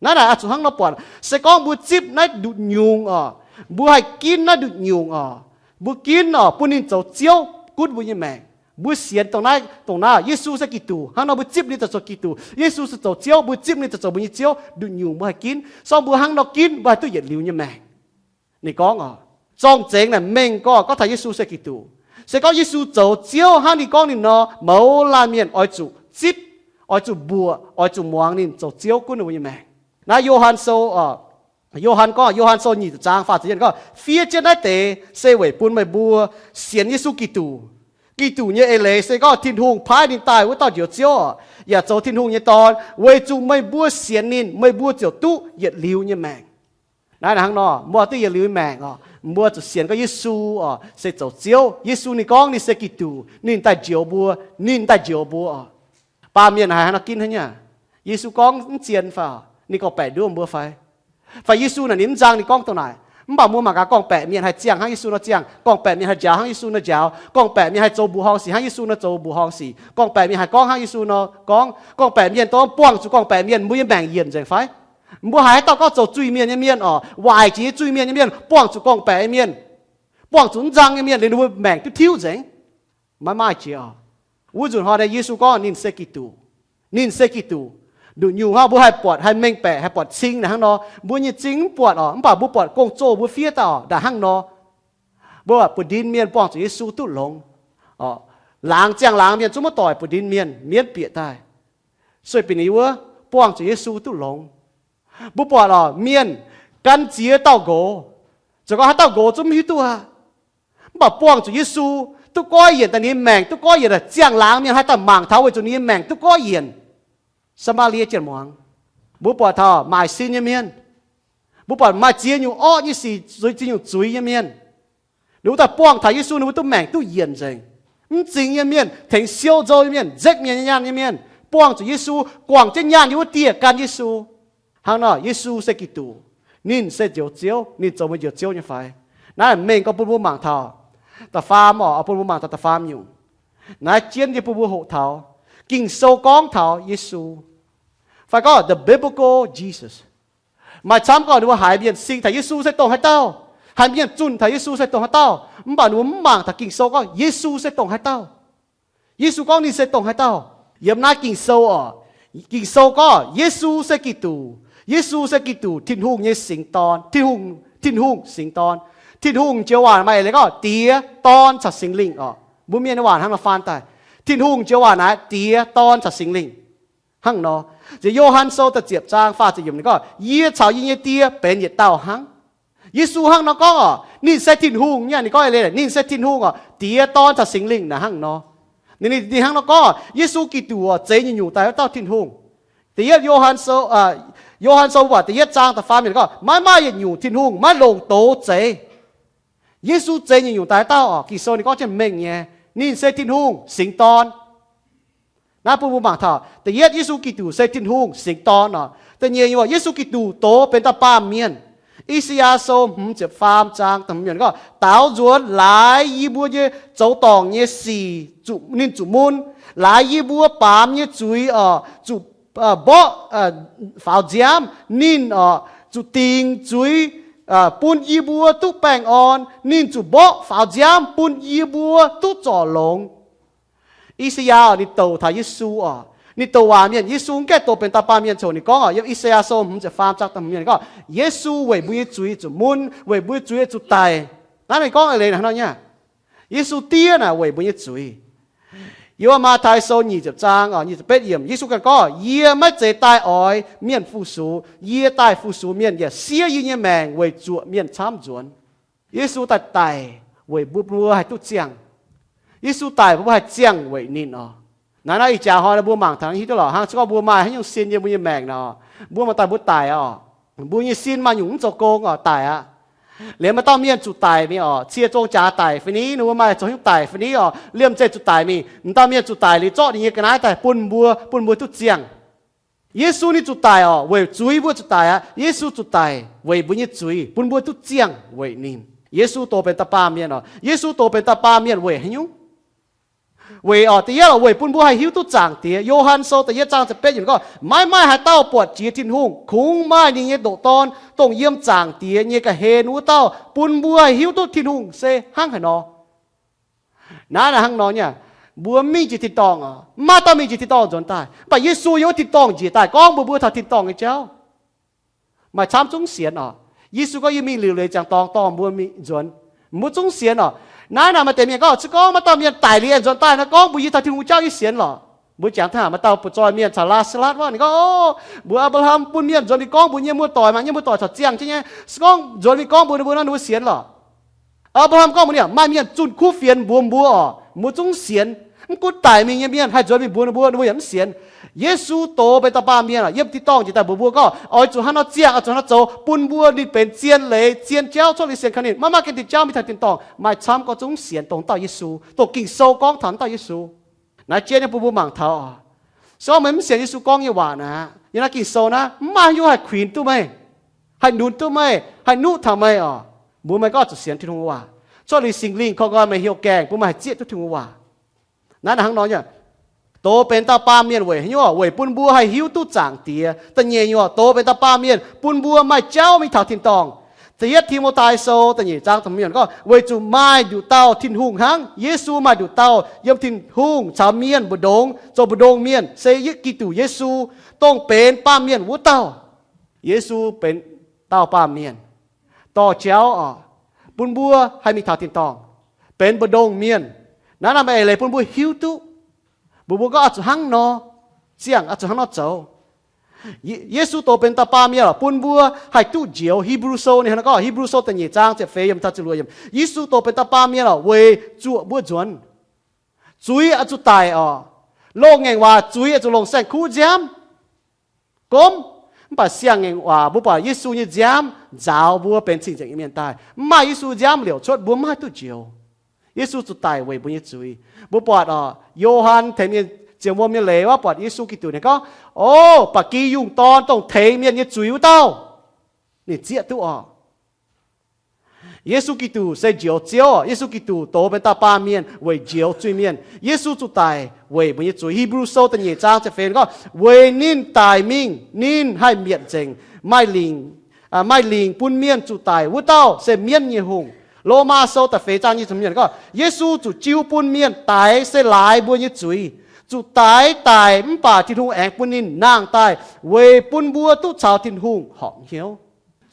Naaiv naaic oix zuqc hnangv nor buatc. Se gorngv mbuo zipv naaiv nduqc nyungc oc, mbuo haih ginv naaiv nduqc nyungc oc, mbuo ginv oc, bun ninh zoux Ziouv gunv mbuo nyei maengc, mbuo sienx dongh naaiv, dongh naaiv Yesu se Giduc. Hnangv nor mbuo zipv ninh zoux zoux Giduc, Yesu se zoux Ziouv, mbuo zipv ninh zoux zoux mbuo nyei Ziouv. Nduqc nyungc mbuo haih ginv. Se gorngv mbuo hnangv nor ginv, mbuo haih duqv yietc liuz nyei maengc. Ninh gorngv oc, zorng-zengx naaic mengh gorngv, gorngv taux Yesu se Giduc. Se gorngv Yesu zoux Ziouv hnangv ninh gorngv ninh nor, mouz laanh mienh oix zuqc zipv, oix zuqc mbuoqc, oix zuqc muangx ninh zoux Ziouv gunv ninh mbuo nyei maengc. Naaiv Yo^han Sou, Yo^han gorngv, Yo^han Sou nyic zaang faah ziepc yietv gorngv, fiev jienv naaiv deix se weic bun meih mbuo sienx Yesu Giduc. Giduc nyei eix leiz se gorngv Tin-Hungh paaiv ninh daaih wuov dauh Njoux Ziouv oc, yaac zoux Tin-Hungh nyei Dorn, weic zuqc meih mbuo sienx ninh, meih mbuo ziouc duqv yietc liuz nyei maengc. Naaiv hnangv nor, mbuo duqv yietc liuz maengc oc, mbuo zuqc sienx gorngv Yesu oc se zoux Ziouv. Yesu ninh gorngv ninh se Giduc, ninh daaih njoux mbuo, ninh daaih njoux mbuo oc. Baamh mienh haiz hnangv nor ginv hnangv nyei, Yesu gorngv mv zien fai? Ninh gorngv-baeqc nduov mbuo fai? Fai Yesu naaic ninh mv nzang ninh gorngv dongh naaic? Mv baac mbuo mangc gaax gorngv-baeqc mienh haih ziangh hnangv Yesu nor ziangh, gorngv-baeqc mienh haih njaaux hnangv Yesu nor njaaux, gorngv-baeqc mienh haih zoux mbuoqc horngh sic hnangv Yesu nor zoux mbuoqc horngh sic, gorngv-baeqc mienh haih gorngv hnangv Yesu nor gorngv, gorngv-baeqc mienh dongh buangh zuqc gorngv-baeqc mienh mbuo nyei maengc yienc nzengc fai? Mbuo haiz haaix dauh gorngv zoux zuiz-mienh nyei mienh oc, waaic jiex nyei zuiz-mienh nyei mienh, buangh zuqc gorngv-baeqc nyei mienh, buangh zuqc mv nzang nyei mienh, liuz ninh mbuo maengc duqv tiuv nzengc? Maiv maaih jiex oc. Wuov nzunc hnoi naaiv Yesu gorngv ninh se Giduc. Ninh se Giduc. Nduqc nyungc hnangv mbuo haih buatc, haih mengh baeqc, haih buatc cing naaic hnangv nor. Mbuo nyei cing mv buatc oc, mv baac mbuo buatc gong-zoh mbuo fiev daaih oc, ndaangc hnangv nor. Mbuo buatc buoz-ndin mienh buangh zuqc Yesu duqv longx. Laangz ziangh laangz mienh zungv maiv doic buoz-ndin mienh, mienv bieqc daaih. Sueih binc ninh wuov buangh zuqc Yesu duqv longx. Mbuo buatc oc, mienh gan ziex dauh nqox, zoux gau haaix dauh nqox zungv mv hiuv duqv aqv. Mv baac buangh zuqc Yesu duqv goiv yienc daaih, ninh nyei maengc duqv goiv yienc daaih. Ziangh laangz mienh haaix dauh mangc taux weic zuqc ninh nyei maengc duqv goiv yienc? Saa^maa^lie Janx-muangz. Mbuo buatc taux maaic sin nyei mienh. Mbuo buatc maaih ziex nyungc orqv nyei sic, ziex nyungc zuiz nyei mienh. Ninh mbuo daaih buangh taux Yesu, ninh mbuo duqv maengc duqv yienc nzengc. Mv zingx nyei mienh, tengx siou nzou nyei mienh, nzekv mienh nyei nyaanh nyei mienh, buangh zuqc Yesu, guangc jienv nyaanh yiem wuov dieh gan Yesu. Hnangv nor, Yesu se Giduc. Ninh se Njoux Ziouv. Ninh zoux meih Njoux Ziouv nyei fai? Naaiv mengh gorngv bun mbuo mangc taux da'faam oc, bun mbuo mangc taux da'faam nyungc. Naaiv jienv yie bun mbuo hoqc taux Ging-Sou gorngv taux Yesu, fai gorngv the biblical Jesus. Maaih camv gorngv ninh mbuo haiz mienh sing taux Yesu se dongh haaix dauh. Haiz mienh zunh taux Yesu se dongh haaix dauh, mv baac ninh mbuo mv mangc taux Ging-Sou gorngv Yesu se dongh haaix dauh. Yesu gorngv ninh se dongh haaix dauh. Yiem naaiv Ging-Sou oc, Ging-Sou gorngv Yesu se Giduc. Yesu se Giduc, Tin-Hungh nyei singx dorn. Tin-Hungh, Tin-Hungh singx dorn. Tin-Hungh joux waac maaih eix leiz gorngv Diex, Dorn caux Singx Lingh oc. Mbuo mienh nyei waac hnangv nor faan daaih. Tin-Hungh joux waac naaic Diex, Dorn caux Singx Lingh. Hnangv nor, nziex Yo^han Sou da'ziepc zaang faah ziepc yiemc ninh gorngv, Yie caux yie nyei Die benx yietc dauh hnangv. Yesu hnangv nor gorngv oc, ninh se Tin-Hungh nyei. Ninh gorngv eix leiz ninh se Tin-Hungh oc, Diex, Dorn caux Singx Lingh naaic hnangv nor. Ninh, ninh hnangv nor gorngv, Yesu Giduc oc, zeix nyungc-nyungc daaih wuov dauh Tin-Hungh. Da'yietv Yo^han Sou, Yo^han Sou waac da'yietv zaang da'faam yiemc gorngv, maiv maaih yietc nyungc Tin-Hungh maiv longc doz zeix. Yesu zeix nyungc-nyungc daaih wuov dauh oc. Ging-Sou ninh gorngv jienv mengh nyei, ninh se Tin-Hungh singx dorn. Naaiv bun mbuo mangc taux da'yietv Yesu Giduc se Tin-Hungh singx dorn oc. Da'nyeic nyungc, Yesu Giduc doz benx dauh baamh mienh. I^saa^yaa Sou hmz ziepc faam zaang da'hmz yiemc gorngv, Daaux nzuonx laaix yie mbuo nyei zoux dorngc nyei sic ninh zuqc mun, laaix yie mbuo baamz nyei zuiz oc zuqc mborqv faaux nziaamv. Ninh oc zuqc dingc zuiz bun yie mbuo duqv baengh orn. Ninh zuqc mborqv faaux nziaamv bun yie mbuo duqv zorc longx. I^saa^yaa oc, ninh douc taux Yesu oc. Ninh douc waac mienh, Yesu mv gaengh doz benx dauh baamh mienh coc. Ninh gorngv oc, yiem I^saa^yaa Sou hmz ziepc faam zaang da'hmz yiemc gorngv, Yesu weic mbuo nyei zuiz zuqc mun, weic mbuo nyei zuiz zuqc daic. Naaiv ninh gorngv eix leiz hnangv nor nyei. Yesu diev naaic weic mbuo nyei zuiz. Yiem Matv^tai Sou nyic ziepc zaang oc, nyic ziepc betv yiemc, Yesu ganh gorngv, Yie maiv zeiz daaih oix mienh fu-sux, yie daaih fu-sux mienh, yaac siev yie nyei maengc weic zuoqc mienh camv nzuonx. Yesu daaih daic weic mbuo, mbuo haih duqv ziangh. Yesu daic mbuo haih ziangh weic ninh oc. Naaiv, naaiv ih jaax hnoi mbuo mangc taux hiuv duqv lorqc hnangv. Se gorngv mbuo maaih haaix nyungc sin yiem mbuo nyei maengc nor, mbuo maaih daaih mbuo daic oc. Mbuo nyei sin maaih nyungc mv zoux gong oc, daic aqv. Liemh maaih dauh mienh zuqc daic mingh oc, cie zong jaax daic fai ni, ninh mbuo maaih zoux haaix nyungc daic fai ni oc, liemh zeih zuqc daic mingh. M'dauh mienh zuqc daic liuz zorqv ninh nyei ga'naaiv daaih bun mbuo, bun mbuo duqv ziangh. Yesu ninh zuqc daic oc, weic zuiz mbuo zuqc daic aqv. Yesu zuqc daic weic mbuo nyei zuiz, bun mbuo duqv ziangh weic ninh. Yesu doz benx dauh baamh mienh oc. Yesu doz benx dauh baamh mienh weic haaix nyungc? Weic oc, da'yietv oc, weic bun mbuo haih hiuv duqv Zaangc Diex. Yo^han Sou da'yietv zaang ziepc betv yiemc gorngv, maiv maaih haaix dauh buatc jiex Tin-Hungh, kungx maaih ninh nyei ndoqc Dorn, dongh yiem Zaangc Diex nyei ga'hlen wuov dauh, bun mbuo haih hiuv duqv Tin-Hungh se hnangv haaix nor. Naaiv naaic hnangv nor nyei, mbuo mingh jiex tin-dorngh oc, maiv maaih dauh mingh jiex tin-dorngh nzuonx daaih. Mv baac Yesu yiem wuov tin-dorngh njiec daaih gorngv mbuox mbuo taux tin-dorngh nyei jauv. Maaih camv zungv sienx oc. Yesu gorngv, Yie mingh liuc leiz ziangx dorngx dorh mbuo mingh nzuonx. Mbuo zungv sienx oc. Naaiv naaic maaih deix mienh gorngv, se gorngv maaih dauh mienh daic liuz aengx nzuonx daaih nor, gorngv mbuox yie taux Tin-Hungh jauv, yie sienx lorqc. Mbuo jangx taux maaih dauh butv-zoih mienh caux Laa^saa^latv wuov, ninh gorngv, Oc, mbuox Apc^laa^ham bun mienh nzuonx mingh gorngv mbuox nyei muoz-doic, maaih nyei muoz-doic caux ziangh jienv nyei. Se gorngv nzuonx mingh gorngv mbuox ninh mbuo nor, ninh mbuo sienx lorqc. Apc^laa^ham gorngv mbuox ninh, Maaih mienh zunh kuv fienx mbuox mbuo oc. Mbuo zungv sienx. Mv gunv daic mingh nyei mienh haih nzuonx mingh mbuox ninh mbuo, ninh mbuo yaac mv sienx. Yesu doz benx dauh baamh mienh oc, yiem tin-dorngh njiec daaih mbuox mbuo gorngv, Oix zuqc hnangv nor ziangh, oix zuqc hnangv nor zoux, bun mbuo ninh benx zien leiz, zien jauv cuotv liuz sienx kaux ninh. Maiv maaih ganh diuh jauv mingh taux tin-dorngh. Maaih camv gorngv zungv sienx dongh dauh Yesu, dongh Ging-Sou gorngv taux dauh Yesu. Naaiv jienv nyei bun mbuo mangc taux oc. Se gorngv meih mv sienx Yesu gorngv nyei waac naaic, yiem naaiv Ging-Sou naaiv mv maaih haaix nyungc haih kuinx duqv meih, haih nunc duqv meih, haih nuqv taux meih oc. Mbuox meih gorngv zuqc sienx Tin-Hungh waac, cuotv liuz Singx Lingh korv nqoi meih hnyouv gaengh, bun meih haih zieqv duqv Tin-Hungh waac. Naaiv naaic hnangv nor nyei. Doz benx dauh baamh mienh weic haaix nyungc? Weic bun mbuo haih hiuv duqv Zaangc Diex. Da'nyeic nyungc, doz benx dauh baamh mienh bun mbuo maaih jauv mingh taux tin-dorngh. Da'yietv Ti^mo^tai Sou da'nyeic zaang da'hmz yiemc gorngv, Weic zuqc maaih nduqc dauh Tin-Hungh hnangv. Yesu maaih nduqc dauh yiem Tin-Hungh caux mienh mbu'ndongx zoux mbu'ndongx mienh, se Giduc Yesu, dongh benx baamh mienh wuov dauh. Yesu benx dauh baamh mienh, dorh jauv oc, bun mbuo haih mingh taux tin-dorngh, benx mbu'ndongx mienh. Naaiv naaic maaih eix leiz bun mbuo hiuv duqv, mbuox mbuo gorngv oix zuqc hnangv nor ziangh, oix zuqc hnangv nor zoux. Ye-, Yesu doz benx dauh baamh mienh oc, bun mbuo haih duqv njoux. Hipv^lu Sou ninh hnangv nor gorngv, Hipv^lu Sou da'nyeic zaang ziepc feix yiemc taux ziepc luoqc yiemc, Yesu doz benx dauh baamh mienh oc, weic zuoqc mbuo nzuonx. Zuiz oix zuqc daic oc. Loz-ngaengc waac, zuiz oix zuqc longc saeng-kuv nziaamv gomv. Mv baac siang-ngaengc waac, mbuo buatc Yesu nyei nziaamv nzaaux mbuo benx cing-nzengc nyei mienh daaih. Mv maaih Yesu nziaamv liouc cuotv, mbuo mv haih duqv njoux. Yesu zuqc daic weic mbuo nyei zuiz. Mbuo buatc oc, Yo^han tengx mienh ziouc wuom nyei leiz wuov buatc Yesu Giduc, ninh gorngv, O, ba'gi yungh dorn, dongh tengx mienh nyei zuiz wuov dauh. Ninh zieqv duqv oc. Yesu Giduc se Njoux Ziouv. Yesu Giduc doz benx dauh baamh mienh weic njoux zuiz-mienh. Yesu zuqc daic weic mbuo nyei zuiz. Hipv^lu Sou da'nyeic zaang ziepc feix gorngv, Weic ninh daic mingh, ninh haih mietc nzengc maaih lingc maaih lingc bun mienh zuqc daic wuov dauh se mienv nyei hungh. Lomaa Sou da'feix zaang nyic ziepc hmz gorngv, Yesu zuqc jiu bun mienh daix se laaix mbuo nyei zuiz, zuqc daix daic mv baac Tin-Hungh aengx bun ninh nangh daaih weic bun mbuo duqv caux Tin-Hungh horpc hnyouv.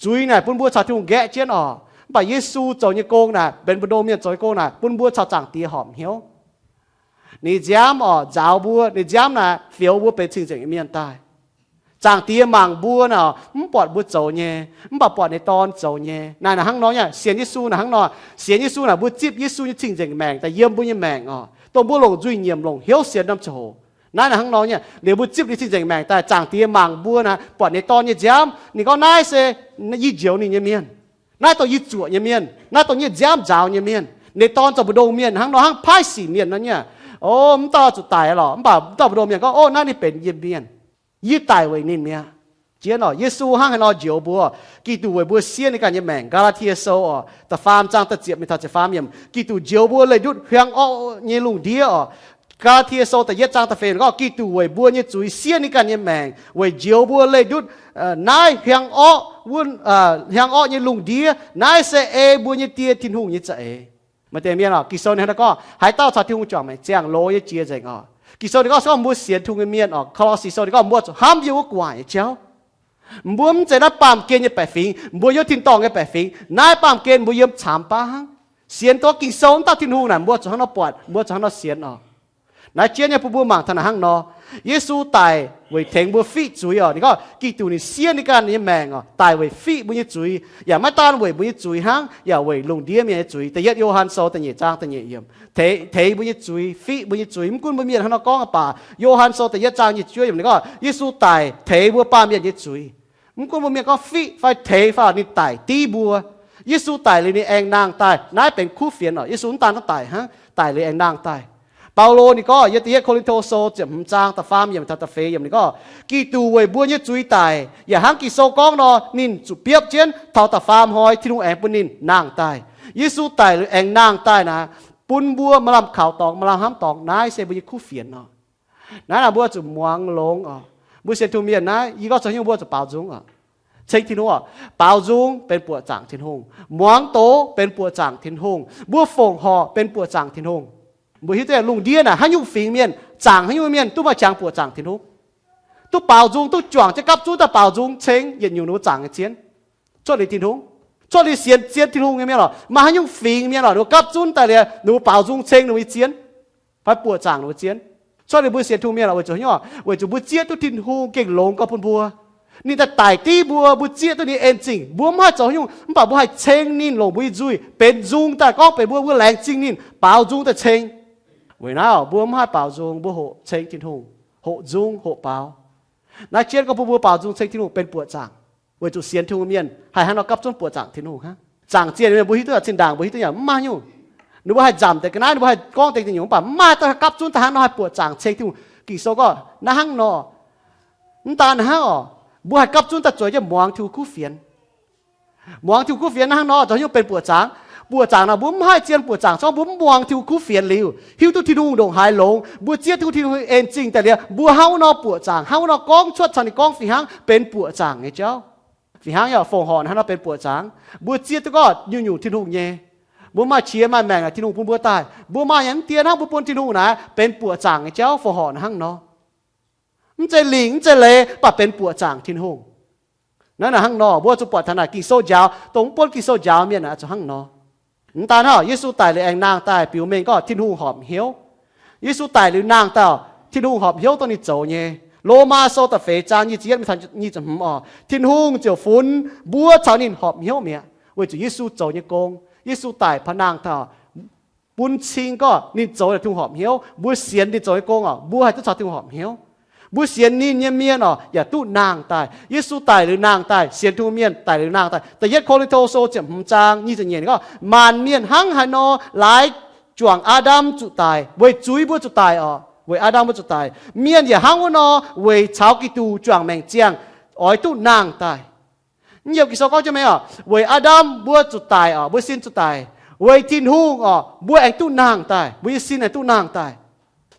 Zuiz naaic bun mbuo caux Tin-Hungh nqaeqv jienv oc. Mv baac Yesu zoux nyei gong naaic, benx mbu'ndongx mienh zoux nyei gong naaic, bun mbuo caux Zaangc Diex horpc hnyouv. Ninh nziaamv oc, nzaaux mbuo. Ninh nziaamv naaic fioux mbuo benx cing-nzengc mienh daaih. Zaangc Diex mangc mbuo naaic, mv buatc mbuo zoux nyei, mv baac buatc ninh Dorn zoux nyei. Naaiv naaic hnangv nor nyei. Sienx Yesu naaic hnangv nor. Sienx Yesu naaic mbuo zipv Yesu nyei cing-nzengc maengc daaih yiem mbuo nyei maengc oc, dongh mbuo longc nzuih nyiemc, longc hnyouv sienx norm ziangh hoc. Naaiv naaic hnangv nor nyei. Liuz mbuo zipv ninh cing-nzengc maengc daaih, Zaangc Diex mangc mbuo naaic, buatc ninh Dorn nyei nziaamv, ninh gorngv, naaiv se yie njoux ninh nyei mienh. Naaiv dongh yie zuoqc nyei mienh. Naaiv dongh yie nziaamv nzaaux nyei mienh. Ninh Dorn zoux mbu'ndongx mienh hnangv nor, hnangv paaiv sic mienh nor nyei. O, mv dauh zuqc daic lorqc, mv baac mv dauh mbu'ndongx mienh gorngv, o, naaiv ninh benx yie mienh. Yie daic weic ninh mi'aqv. Jienv oc, Yesu hnangv haaix nor njoux mbuo. Giduc weic mbuo siev ninh ganh nyei maengc. Gaa^laa^tie Sou oc, da'faam zaang da'ziepc mingh taux ziepc faam yiemc. Giduc njoux mbuo leih ndutv hiuang orqv nyei lungh ndiev oc. Gaa^laa^tie Sou da'yietv zaang da'feix gorngv, Giduc weic mbuo nyei zuiz siev ninh ganh nyei maengc weic njoux mbuo leih ndutv naaiv hiuang orqv, hiuang orqv nyei lungh ndiev. Naaiv se ei mbuo nyei Die, Tin-Hungh nyei za'eix. Maaih deix mienh oc, Ging-Sou ninh hnangv naaiv gorngv, haaix dauh caux Tin-Hungh juangc maengc ziangh lorz yie jiex nzengc oc. Ging-Sou ninh gorngv, se gorngv mbuo sienx Tin-Hungh nyei mienh oc, Ko^lo^si Sou ninh gorngv, mbuo zuqc hnamv yiem wuov gu'nguaaic nyei jauv. Mbuo mv zeiz naaiv baamh gen nyei baeqc fingx, mbuo yiem tin-dorngh nyei baeqc fingx. Naaiv baamh gen mbuo yiem camx baav hnangv. Sienx duqv Ging-Sou wuov dauh Tin-Hungh naaic, mbuo zuqc hnangv nor buatc, mbuo zuqc hnangv nor sienx oc. Naaiv jienv nyei bun mbuo mangc taux naaic hnangv nor, Yesu daic weic tengx mbuo fiqv zuiz oc. Ninh gorngv Giduc ninh siev ninh ganh nyei maengc oc, daic weic fiqv mbuo nyei zuiz, yaac maiv daan weic mbuo nyei zuiz hnangv, yaac weic lungh ndiev mienh nyei zuiz. Da'yietv Yo^han Sou da'nyeic zaang da'nyeic yiemc, teix mbuo nyei zuiz, fiqv mbuo nyei zuiz. Mv gunv mbuo mienh hnangv nor gorngv baac, Yo^han Sou da'yietv zaang nyic ziepc juov yiemc ninh gorngv Yesu daic teix mbuo baamh mienh nyei zuiz. Mv gunv mbuo mienh gorngv fiqv fai teix fai, ninh daic div mbuo. Yesu daic liuz ninh aengx nangh daaih. Naaiv benx kuv fienx oc. Yesu mv daan daic hnangv, daic liuz aengx nangh daaih. Baulo ninh gorngv yiem da'yietv Ko^lin^to Sou ziepc hmz zaang da'faam yiemc taux da'feix yiemc ninh gorngv, Giduc weic mbuo nyei zuiz daic, yaac hnangv Ging-Sou gorngv nor, ninh zuqc biopv jienv, taux da'faam hnoi Tin-Hungh aengx bun ninh nangh daaih. Yesu daic liuz aengx nangh daaih naaic, bun mbuo maaih lamh kaux dorngx, maaih lamh hnamv dorngx. Naaiv se mbuo nyei kuv fienx oc. Naaiv naaic mbuo zuqc muangx longx oc. Mbuo sienx Tin-Hungh mienh naaiv, yie gorngv zoux hnyouv mbuo zuqc baaux nzung oc. Ceng Tin-Hungh oc. Baaux nzung benx buoqc zaangc Tin-Hungh. Muangx doz benx buoqc zaangc Tin-Hungh. Mbuo fongc horc benx buoqc zaangc Tin-Hungh. Mbuo hiuv duqv lungh ndiev naaic haaix nyungc fingx mienh, zaangc haaix nyungc mienh duqv maaih qangx buoqc zaangc Tin-Hungh, duqv baaux nzung, duqv juangc jienv gapv zunv daaih baaux nzung ceng yietc nyungc ninh mbuo zaangc nyei zien. Cuotv liuz Tin-Hungh, cuotv liuz sienx, sienx Tin-Hungh nyei mienh oc. Maaih haaix nyungc fingx mienh oc, ninh mbuo gapv zunv daaih liuz ninh mbuo baaux nzung ceng ninh mbuo nyei zien fai buoqc zaangc ninh mbuo zien. Cuotv liuz mbuo sienx Tin-Hungh mienh oc, weic zuqc haaix nyungc? Weic zuqc mbuo zieqv duqv Tin-Hungh gengh longx gau bun mbuo. Ninh daaih daic div mbuo, mbuo zieqv duqv ninh en zingh. Mbuo mv haih zoux haaix nyungc, mv baac mbuo haih ceng ninh longc mbuo nyei nzuih benx nzung daaih gorngv benx mbuo, mbuo laengz zingh ninh, baaux nzung daaih ceng. Weic naaiv oc, mbuo mv haih baaux nzung, mbuo hoqc ceng Tin-Hungh, hoqc nzung hoqc baaux. Naaiv jienv gorngv bun mbuo baaux nzung ceng Tin-Hungh benx buoqc zaangc. Weic zuqc sienx Tin-Hungh mienh haih hnangv nor gapv zunv buoqc zaangc Tin-Hungh hnangv. Zaangc zien mienh mbuo hiuv duqv, zinh ndaangc mbuo hiuv duqv yaac mv maaih nyungc. Ninh mbuo haih nzamc deix ga'naaiv, ninh mbuo haih gorngv deix nyungc, mv baac mv maaih daaih gapv zunv daaih hnangv nor haih buoqc zaangc ceng Tin-Hungh. Ging-Sou gorngv naaiv hnangv nor, mv daan hnangv oc, mbuo haih gapv zunv daaih zueiz jienv muangx Tin-Hungh kuv fienx. Muangx Tin-Hungh kuv fienx naaiv hnangv nor, zoux haaix nyungc benx buoqc zaangc? Buoqc zaangc naaic, mbuo mv haih zien buoqc zaangc, se gorngv mbuo mv muangx Tin-Hungh kuv fienx liuz, hiuv duqv Tin-Hungh ndongc haaix longx, mbuo zieqv duqv Tin-Hungh en zingh daaih liuz, mbuo hnangv wuov nor buoqc zaangc, hnangv wuov nor gorngv cuotv caux ninh gorngv fih hnangv benx buoqc zaangc nyei jauv. Fih hnangv yaac fongc horc hnangv nor benx buoqc zaangc. Mbuo zieqv duqv gorngv nyungc-nyungc Tin-Hungh nyei, mbuo maaih qiex maaih maengc aqv, Tin-Hungh bun mbuo daaih, mbuo maaih nyei mv dien hnangv mbuo bun Tin-Hungh naaic benx buoqc zaangc nyei jauv, fongc horc hnangv nor. Mv zeiz lingc mv zeiz leiz, mv baac benx buoqc zaangc Tin-Hungh. Naaiv naaic hnangv nor, mbuo zuqc buatc taux naaic Ging-Sou njaaux, dongh mv buonv Ging-Sou njaaux mienh aeqv, zuqc hnangv nor. Mv daan hnangv, Yesu daic liuz aengx nangh daaih biux mengh gorngv Tin-Hungh horpc hnyouv. Yesu daic liuz nangh daaih, Tin-Hungh horpc hnyouv dongh ninh zoux nyei. Lomaa Sou da'feix zaang nyic ziepc yietv mingh taux nyic ziepc hmz oc, Tin-Hungh ziouc funx mbuo caux ninh horpc hnyouv mi'aqv weic zuqc Yesu zoux nyei gong. Yesu daic paav nangh daaih, bun cing gorngv ninh zoux Tin-Hungh horpc hnyouv. Mbuo sienx ninh zoux nyei gong oc, mbuo haih duqv caux Tin-Hungh horpc hnyouv. Mbuo sienx ninh nyei mienh oc, yaac duqv nangh daaih. Yesu daic liuz nangh daaih, sienx Tin-Hungh mienh daic liuz nangh daaih. Da'yietv Ko^lin^to Sou ziepc hmz zaang nyic ziepc nyeic gorngv, maanc mienh hnangv haaix nor laaix juangc Aa^ndam zuqc daic, weic zuiz mbuo zuqc daic oc, weic Aa^ndam mbuo zuqc daic. Mienh yaac hnangv wuov nor weic caux Giduc juangc maengc ziangh oix duqv nangh daaih. Mv yiem Ging-Sou gorngv jienv mengh oc, weic Aa^ndam mbuo zuqc daic oc, mbuo sin zuqc daic. Weic Tin-Hungh oc, mbuo aengx duqv nangh daaih, mbuo nyei sin aengx duqv nangh daaih.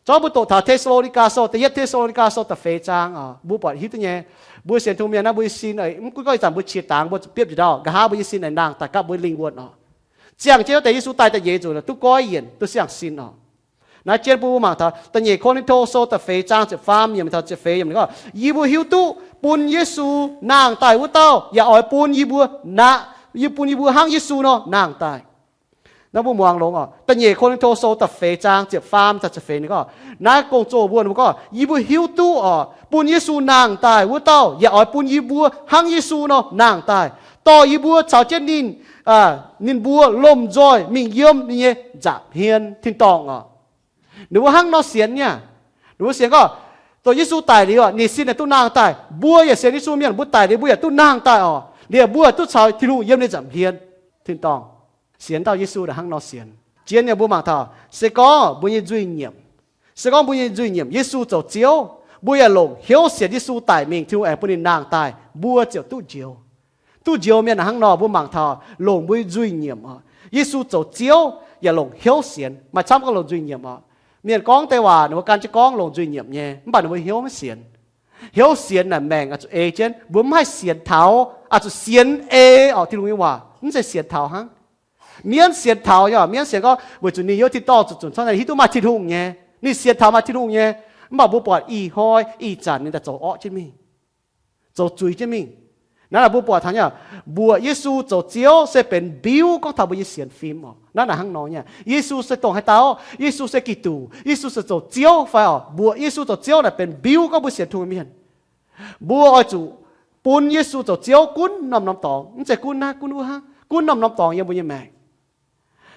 Zorqv mbuo doqc taux Te^saa^lo^ni^gaa Sou, da'yietv Te^saa^lo^ni^gaa Sou da'feix zaang oc, mbuo buatc hiuv duqv nyei. Mbuo sienx Tin-Hungh mienh naaiv, mbuo nyei sin, mv gunv gorngv ih zanc mbuo qiex dangx, mbuo zuqc biopv njiec ndau, nqa'haav mbuo nyei sin aengx nangh daaih gapv mbuo lingh wuonh oc. Ziangh jienv wuov deix Yesu daaih da'nyeic nzunc duqv siang-sin oc. Naaiv jienv bun mbuo mangc taux da'nyeic Ko^lin^to Sou da'feix zaang ziepc faam yiemc taux ziepc feix yiemc gorngv, yie mbuo hiuv duqv bun Yesu nangh daaih wuov dauh yaac oix bun yie mbuo naqv, yie bun yie mbuo hnangv Yesu nor nangh daaih. Naaiv mbuo muangx longx oc. Da'nyeic Ko^lin^to Sou da'feix zaang ziepc faam taux ziepc feix ninh gorngv, naaiv gong-zoh mbuo, mbuo gorngv, yie mbuo hiuv duqv oc, bun Yesu nangh daaih wuov dauh yaac oix bun yie mbuo hnangv Yesu nor nangh daaih, dorh yie mbuo caux jienv ninh, ninh mbuo lomh nzoih mingh yiem ninh nyei nza'hmien tin-dorngh oc. Ninh mbuo hnangv nor sienx nyei. Ninh mbuo sienx gorngv, dongh Yesu daic liuz, ninh sin aengx duqv nangh daaih. Mbuo yaac sienx Yesu mienh, mbuo daic liuz mbuo yaac duqv nangh daaih oc. Liuz mbuo duqv caux Tin-Hungh yiem ninh nza'hmien tin-dorngh. Sienx dauh Yesu naaic hnangv nor sienx. Zien nyei mbuo mangc taux, se gorngv mbuo nyei nzuih nyiemc, se gorngv mbuo nyei nzuih nyiemc Yesu zoux Ziouv, mbuo yaac longc hnyouv sienx Yesu daic mingh, Tin-Hungh aengx bun ninh nangh daaih, mbuo ziouc duqv njoux. Duqv njoux mienh naaic hnangv nor, mbuo mangc taux longc mbuo nyei nzuih nyiemc oc. Yesu zoux Ziouv yaac longc hnyouv sienx, maaih camv gorngv longc nzuih nyiemc oc. Mienh gorngv deix waac ninh mbuo gan jienv gorngv longc nzuih nyiemc nyei, mv baac ninh mbuo hnyouv maiv sienx. Hnyouv sienx naaic maengc oix zuqc ei jienv, mbuo mv haih sienx taux, oix zuqc sienx ei oc. Tin-Hungh nyei waac mv zeiz sienx taux hnangv. Mienv sienx taux nyei oc. Mienv sienx gorngv weic zuqc ninh yiem tin-dorngh zuqc zunc camv, ninh hiuv duqv maaih Tin-Hungh nyei, ninh sienx taux maaih Tin-Hungh nyei. Mv baac mbuo buatc ih hnoi ih zanc ninh daaih zoux orqv jienv mingh, zoux zuiz jienv mingh. Naaiv naaic mbuo buatc taux nyei, mbuoqc Yesu zoux Ziouv se benx mbiuv gorngv taux mbuo nyei sienx fim oc. Naaiv naaic hnangv nor nyei, Yesu se dongh haaix dauh, Yesu se Giduc, Yesu se zoux Ziouv fai oc. Mbuoqc Yesu zoux Ziouv naaic benx mbiuv gorngv mbuo sienx Tin-Hungh mienh. Mbuo oix zuqc bun Yesu zoux Ziouv gunv norm-norm dorngx, mv zeiz gunv naaiv gunv wuov hnangv, gunv norm-norm dorngx yiem mbuo nyei maengc.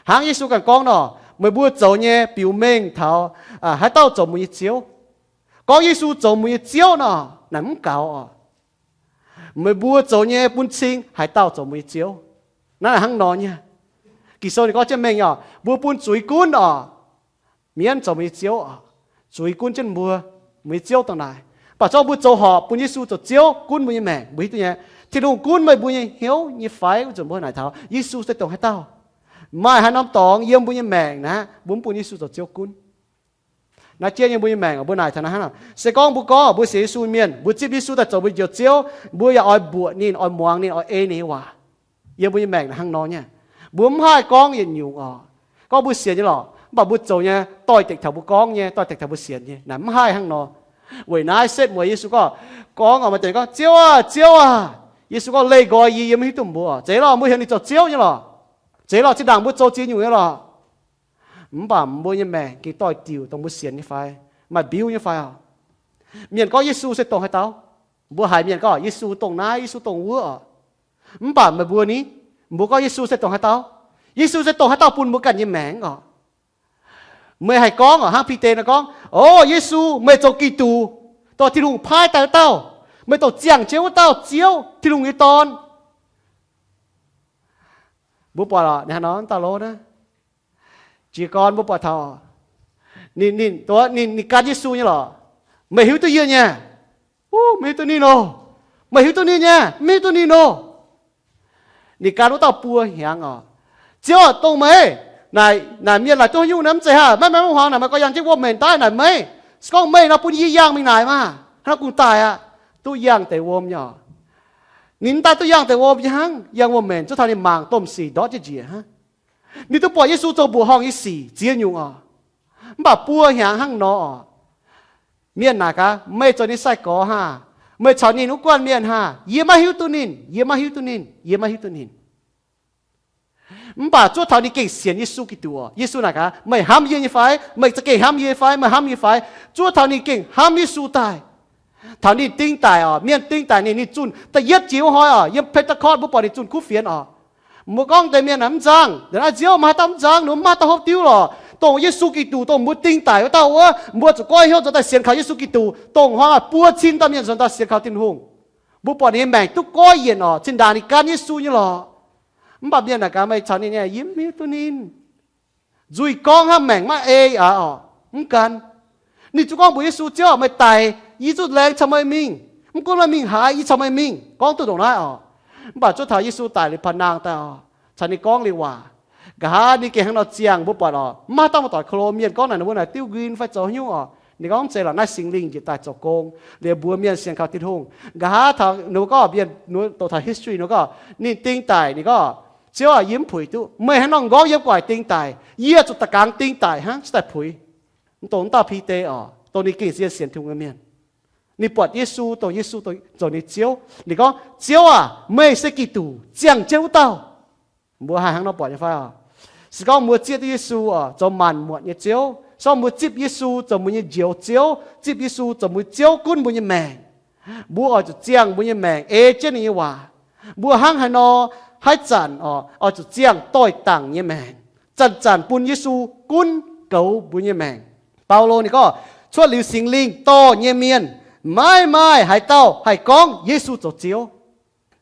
Hnangv Yesu ganh gorngv nor, meih mbuo zoux nyei biux mengh taux haaix dauh zoux mbuo nyei ziouv. Gorngv Yesu zoux mbuo nyei Ziouv nor, naaic mv gaux oc. Meih mbuo zoux nyei bun cing haaix dauh zoux mbuo nyei ziouv. Naaiv naaic hnangv nor nyei. Ging-Sou ninh gorngv jienv mengh oc, mbuo bun zuiz gunv oc, mienv zoux mbuo nyei ziouv oc. Zuiz gunv jienv mbuo, mbuo nyei ziouv dongh naaic. Mv baac zorqv mbuo zoux horpc bun Yesu zoux Ziouv gunv mbuo nyei maengc, mbuo hiuv duqv nyei, Tin-Hungh gunv meih mbuo nyei hnyouv nyei fai, wuov nzunc mbuo naaic taux Yesu se dongh haaix dauh. Maaih haaix norm dorngx yiem mbuo nyei maengc naaiv, mbuo mv bun Yesu zoux Ziouv gunv. Naaiv jienv yiem mbuo nyei maengc oc, mbuo naaic taux naaiv hnangv nor. Se gorngv mbuo gorngv mbuo sienx Yesu mienh, mbuo zipv Yesu daaih zoux mbuo njoux Ziouv, mbuo yaac oix mbuoqc ninh, oix muangx ninh, oix ei ninh nyei waac. Yiem mbuo nyei maengc naaic hnangv nor nyei. Mbuo mv haih gorngv yietc nyungc oc. Gorngv mbuo sienx nyei lorqc, mv baac mbuo zoux nyei doix-dekc taux mbuo gorngv nyei, doix-dekc taux mbuo sienx nyei, naaic mv haih hnangv nor. Weic naaiv setv mueiz Yesu gorngv, gorngv oc, maaih deix gorngv, Ziouv aah! Ziouv aah! Yesu gorngv, Leih nqoi yie, yie maiv hiuv duqv mbuo. Zeiz lorqc, mbuo heuc ninh zoux Ziouv nyei lorqc. Zeiz lorqc, zinh ndaangc mbuo zoux ziex nyungc nyei lorqc. Mv baac mbuo nyei maengc gengh doix-diuc dongh mbuo sienx nyei fai, maaih mbiuv nyei fai oc. Mienh gorngv Yesu se dongh haaix dauh, mbuo haiz mienh gorngv Yesu dongh naaiv, Yesu dongh wuov oc. Mv baac meih mbuo ni, mbuo gorngv Yesu se dongh haaix dauh? Yesu se dongh haaix dauh bun mbuo ganh nyei maengc oc. Meih haih gorngv oc, hnangv Bide nor gorngv, O Yesu, meih zoux Giduc, dongh Tin-Hungh paaiv daaih wuov dauh. Meih dongh ziangh jienv wuov dauh Ziouv, Tin-Hungh nyei Dorn. Mbuo buatc oc, ninh hnangv nor dauh lov naaiv. Jiez gorn mbuo buatc taux ninh, ninh, ninh, ninh gan Yesu nyei lorqc. Meih hiuv duqv yie nyei? Meih hiuv duqv ninh oc? Meih hiuv duqv ninh nyei? Mv hiuv duqv ninh oc. Ninh gan wuov dauh buo hnyangx oc. Ziouv aah, dongh meih. Naaic, naaic mienh laaic duqv haaix nyungc naaiv? Mv zeiz haaix, maiv maaih mv huangx naaic, meih gorx yangh jienv wuom-menc daaih naaic meih. Se gorngv meih nor, bun yie yangh mingh naaic maah. Hnangv nor kungx daaih aqv. Duqv yangh deix wuom nyei oc. Ninh daaih duqv yangh deix wuom nyei hnangv, yangh wuom-menc zuov taux ninh mangc domh sic ndortv jienv njiec hnangv. Ninh duqv buatc Yesu zoux mbuoqc horngh nyei sic ziex nyungc oc. Mv baac buo hnyangx hnangv nor oc. Mienh naaic gaax, meih zoux ninh sai-gorx haah? Meih caux ninh wuov guanh mienh haah? Yie maiv hiuv duqv ninh, yie maiv hiuv duqv ninh, yie maiv hiuv duqv ninh. Mv baac zuov taux ninh gengh sienx Yesu Giduc oc. Yesu naaic gaax, meih hnamv yie nyei fai? Meih za'gengh hnamv yie fai? Meih hnamv yie fai? Zuov taux ninh gengh hnamv Yesu daaih. Taux ninh ding daic oc, mienh ding daic ninh, ninh zunh da'yietv jiex wuov hnoi oc, yiem Pentecost mbuo buatc ninh zunh kuv fienx oc. Mbuo gorngv deix mienh naaic mv nzangv, naaiv Ziouv, maaih haaix dauh mv nzangv, ninh mbuo mv maaih dauh hopv diuv lorqc. Dongh Yesu Giduc, dongh mbuo ding daic wuov dauh wuov, mbuo zuqc goiv hnyouv nzuonx daaih sienx kaux Yesu Giduc. Dongh hnoi buo cin dauh mienh nzuonx daaih sienx kaux Tin-Hungh. Mbuo buatc ninh nyei maengc duqv goiv yienc oc, zinh ndaangc ninh gan Yesu nyei lorqc. Mv baac mienh naaic gaax, meih caux ninh nyei, yie mv hiuv duqv ninh. Nzuih gorngv hnangv, maengc maiv ei aqv oc. Mv gan. Ninh zuqc gorngv mbuox Yesu, Ziouv, meih daic, yie zuqc laengz caux meih mingh. Mv gunv meih mingh haaix, yie caux meih mingh. Gorngv duqv ndongc naaiv oc. Mv baac zuov taux Yesu daic liuz paan nangh daaih oc, caux ninh gorngv liuz waac, nqa'haav ninh gengh hnangv nor ziangh, mbuo buatc oc, mv maaih dauh maaih doic ko lo. Mienh gorngv naaic ninh mbuo naaic diuv nquin fai zoux haaix nyungc oc. Ninh gorngv, Mv zeiz lorqc, naaiv Singx Lingh njiec daaih zoux gong, liuz mbuo mienh sienx kaux Tin-Hungh. Nqa'haav taux ninh mbuo gorngv, mienh doqc taux history ninh gorngv, ninh ding daic, ninh gorngv, Ziouv aah! Yie mv puix duqv. Meih haaix nor m'nqorngv yiem gu'nguaaic ding daic, yie zuqc da'gangx ding daic hnangv, cingx daaih puix. Mv dongh wuov dauh Bide oc, dongh ninh gengh sienx, sienx Tin-Hungh nyei mienh. Ninh buatc Yesu dongh Yesu zoux ninh Ziouv. Ninh gorngv, Ziouv aah! Meih se Giduc, ziangh jienv wuov dauh. Mbuo haih hnangv nor buatc nyei fai oc? Se gorngv mbuo zieqv duqv Yesu oc, zoux maanc muotc nyei Ziouv, se gorngv mbuo zipv Yesu zoux mbuo nyei Njoux Ziouv, zipv Yesu zoux mbuo Ziouv gunv mbuo nyei maengc, mbuo oix zuqc ziangh mbuo nyei maengc ei jienv ninh nyei waac. Mbuo hnangv haaix nor, haaix zanc oc, oix zuqc ziangh doix-dangc nyei maengc, zanc-zanc bun Yesu gunv goux mbuo nyei maengc. Baulo ninh gorngv, Cuotv liuz Singx Lingh dorh nyei mienh, maiv maaih haaix dauh haih gorngv Yesu zoux Ziouv.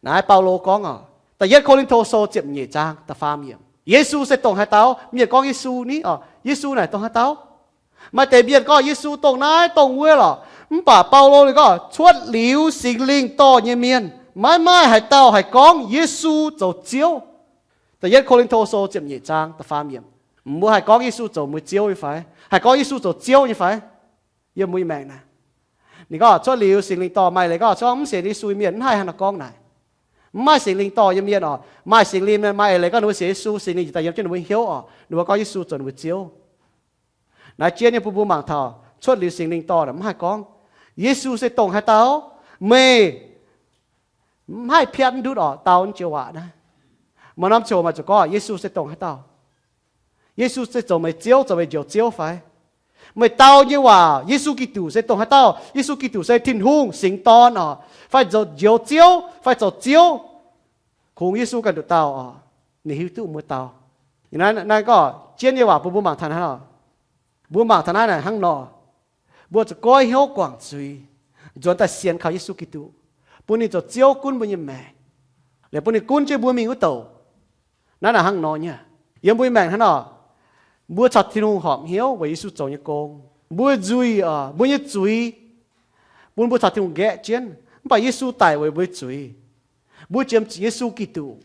Naaiv Baulo gorngv oc, da'yietv Ko^lin^to Sou ziepc nyeic zaang da'faam yiemc. Yesu se dongh haaix dauh? Mienh gorngv Yesu ni oc, Yesu naaic dongh haaix dauh? Maaih deix mienh gorngv Yesu dongh naaiv dongh wuov lorqc. Mv baac Baulo ninh gorngv, Cuotv liuz Singx Lingh dorh nyei mienh, maiv maaih haaix dauh haih gorngv Yesu zoux Ziouv. Da'yietv Ko^lin^to Sou ziepc nyeic zaang da'faam yiemc. Mbuo haih gorngv Yesu zoux mbuo Ziouv nyei fai? Haih gorngv Yesu zoux Ziouv nyei fai? Yiem mbuo nyei maengc naaic, ninh gorngv, Cuotv liuz Singx Lingh dorh, maaih leiz gorngv, cuotv mv sienx Yesu nyei mienh mv haih hnangv naaic gorngv naaic. Mv maaih Singx Lingh dorh nyei mienh oc, maaih Singx Lingh, maaih eix leiz gorngv ninh mbuo sienx Yesu, Singx Lingh njiec daaih yiem jienv ninh mbuo hnyouv oc, ninh mbuo gorngv Yesu zoux ninh mbuo Ziouv. Naaiv jienv nyei bun mbuo mangc taux cuotv liuz Singx Lingh dorh naaic mv haih gorngv, Yesu se dongh haaix dauh? Meih mv haih piatv ndutv oc, dau naaiv joux waac naaiv. Maaih norm ziouc maaih zuqc gorngv Yesu se dongh haaix dauh? Yesu se zoux meih Ziouv, zoux meih Njoux Ziouv fai? Meih dau nyei waac, Yesu Giduc se dongh haaix dauh? Yesu Giduc se Tin-Hungh Singx Dorn oc, fai zoux Njoux Ziouv, fai zoux Ziouv. Kungx Yesu ganh nduqc dauh oc, ninh hiuv duqv mbuo dau. Naaiv gorngv jienv nyei waac bun mbuo mangc taux naaiv oc. Mbuo mangc taux naaiv naaic hnangv nor, mbuo zuqc goiv hnyouv guangc zuiz, nzuonx daaih sienx kaux Yesu Giduc, bun ninh zoux Ziouv gunv mbuo nyei maengc, liuz bun ninh gunv jienv mbuo mingh wuov douc. Naaiv naaic hnangv nor nyei. Yiem mbuo nyei maengc hnangv nor, mbuo caux Tin-Hungh horpc hnyouv weic Yesu zoux nyei gong. Mbuo nzuih oc, mbuo nyei zuiz bun mbuo caux Tin-Hungh nqaeqv jienv. Mv baac Yesu daic weic mbuo nyei zuiz. Mbuo jiem zuqc Yesu Giduc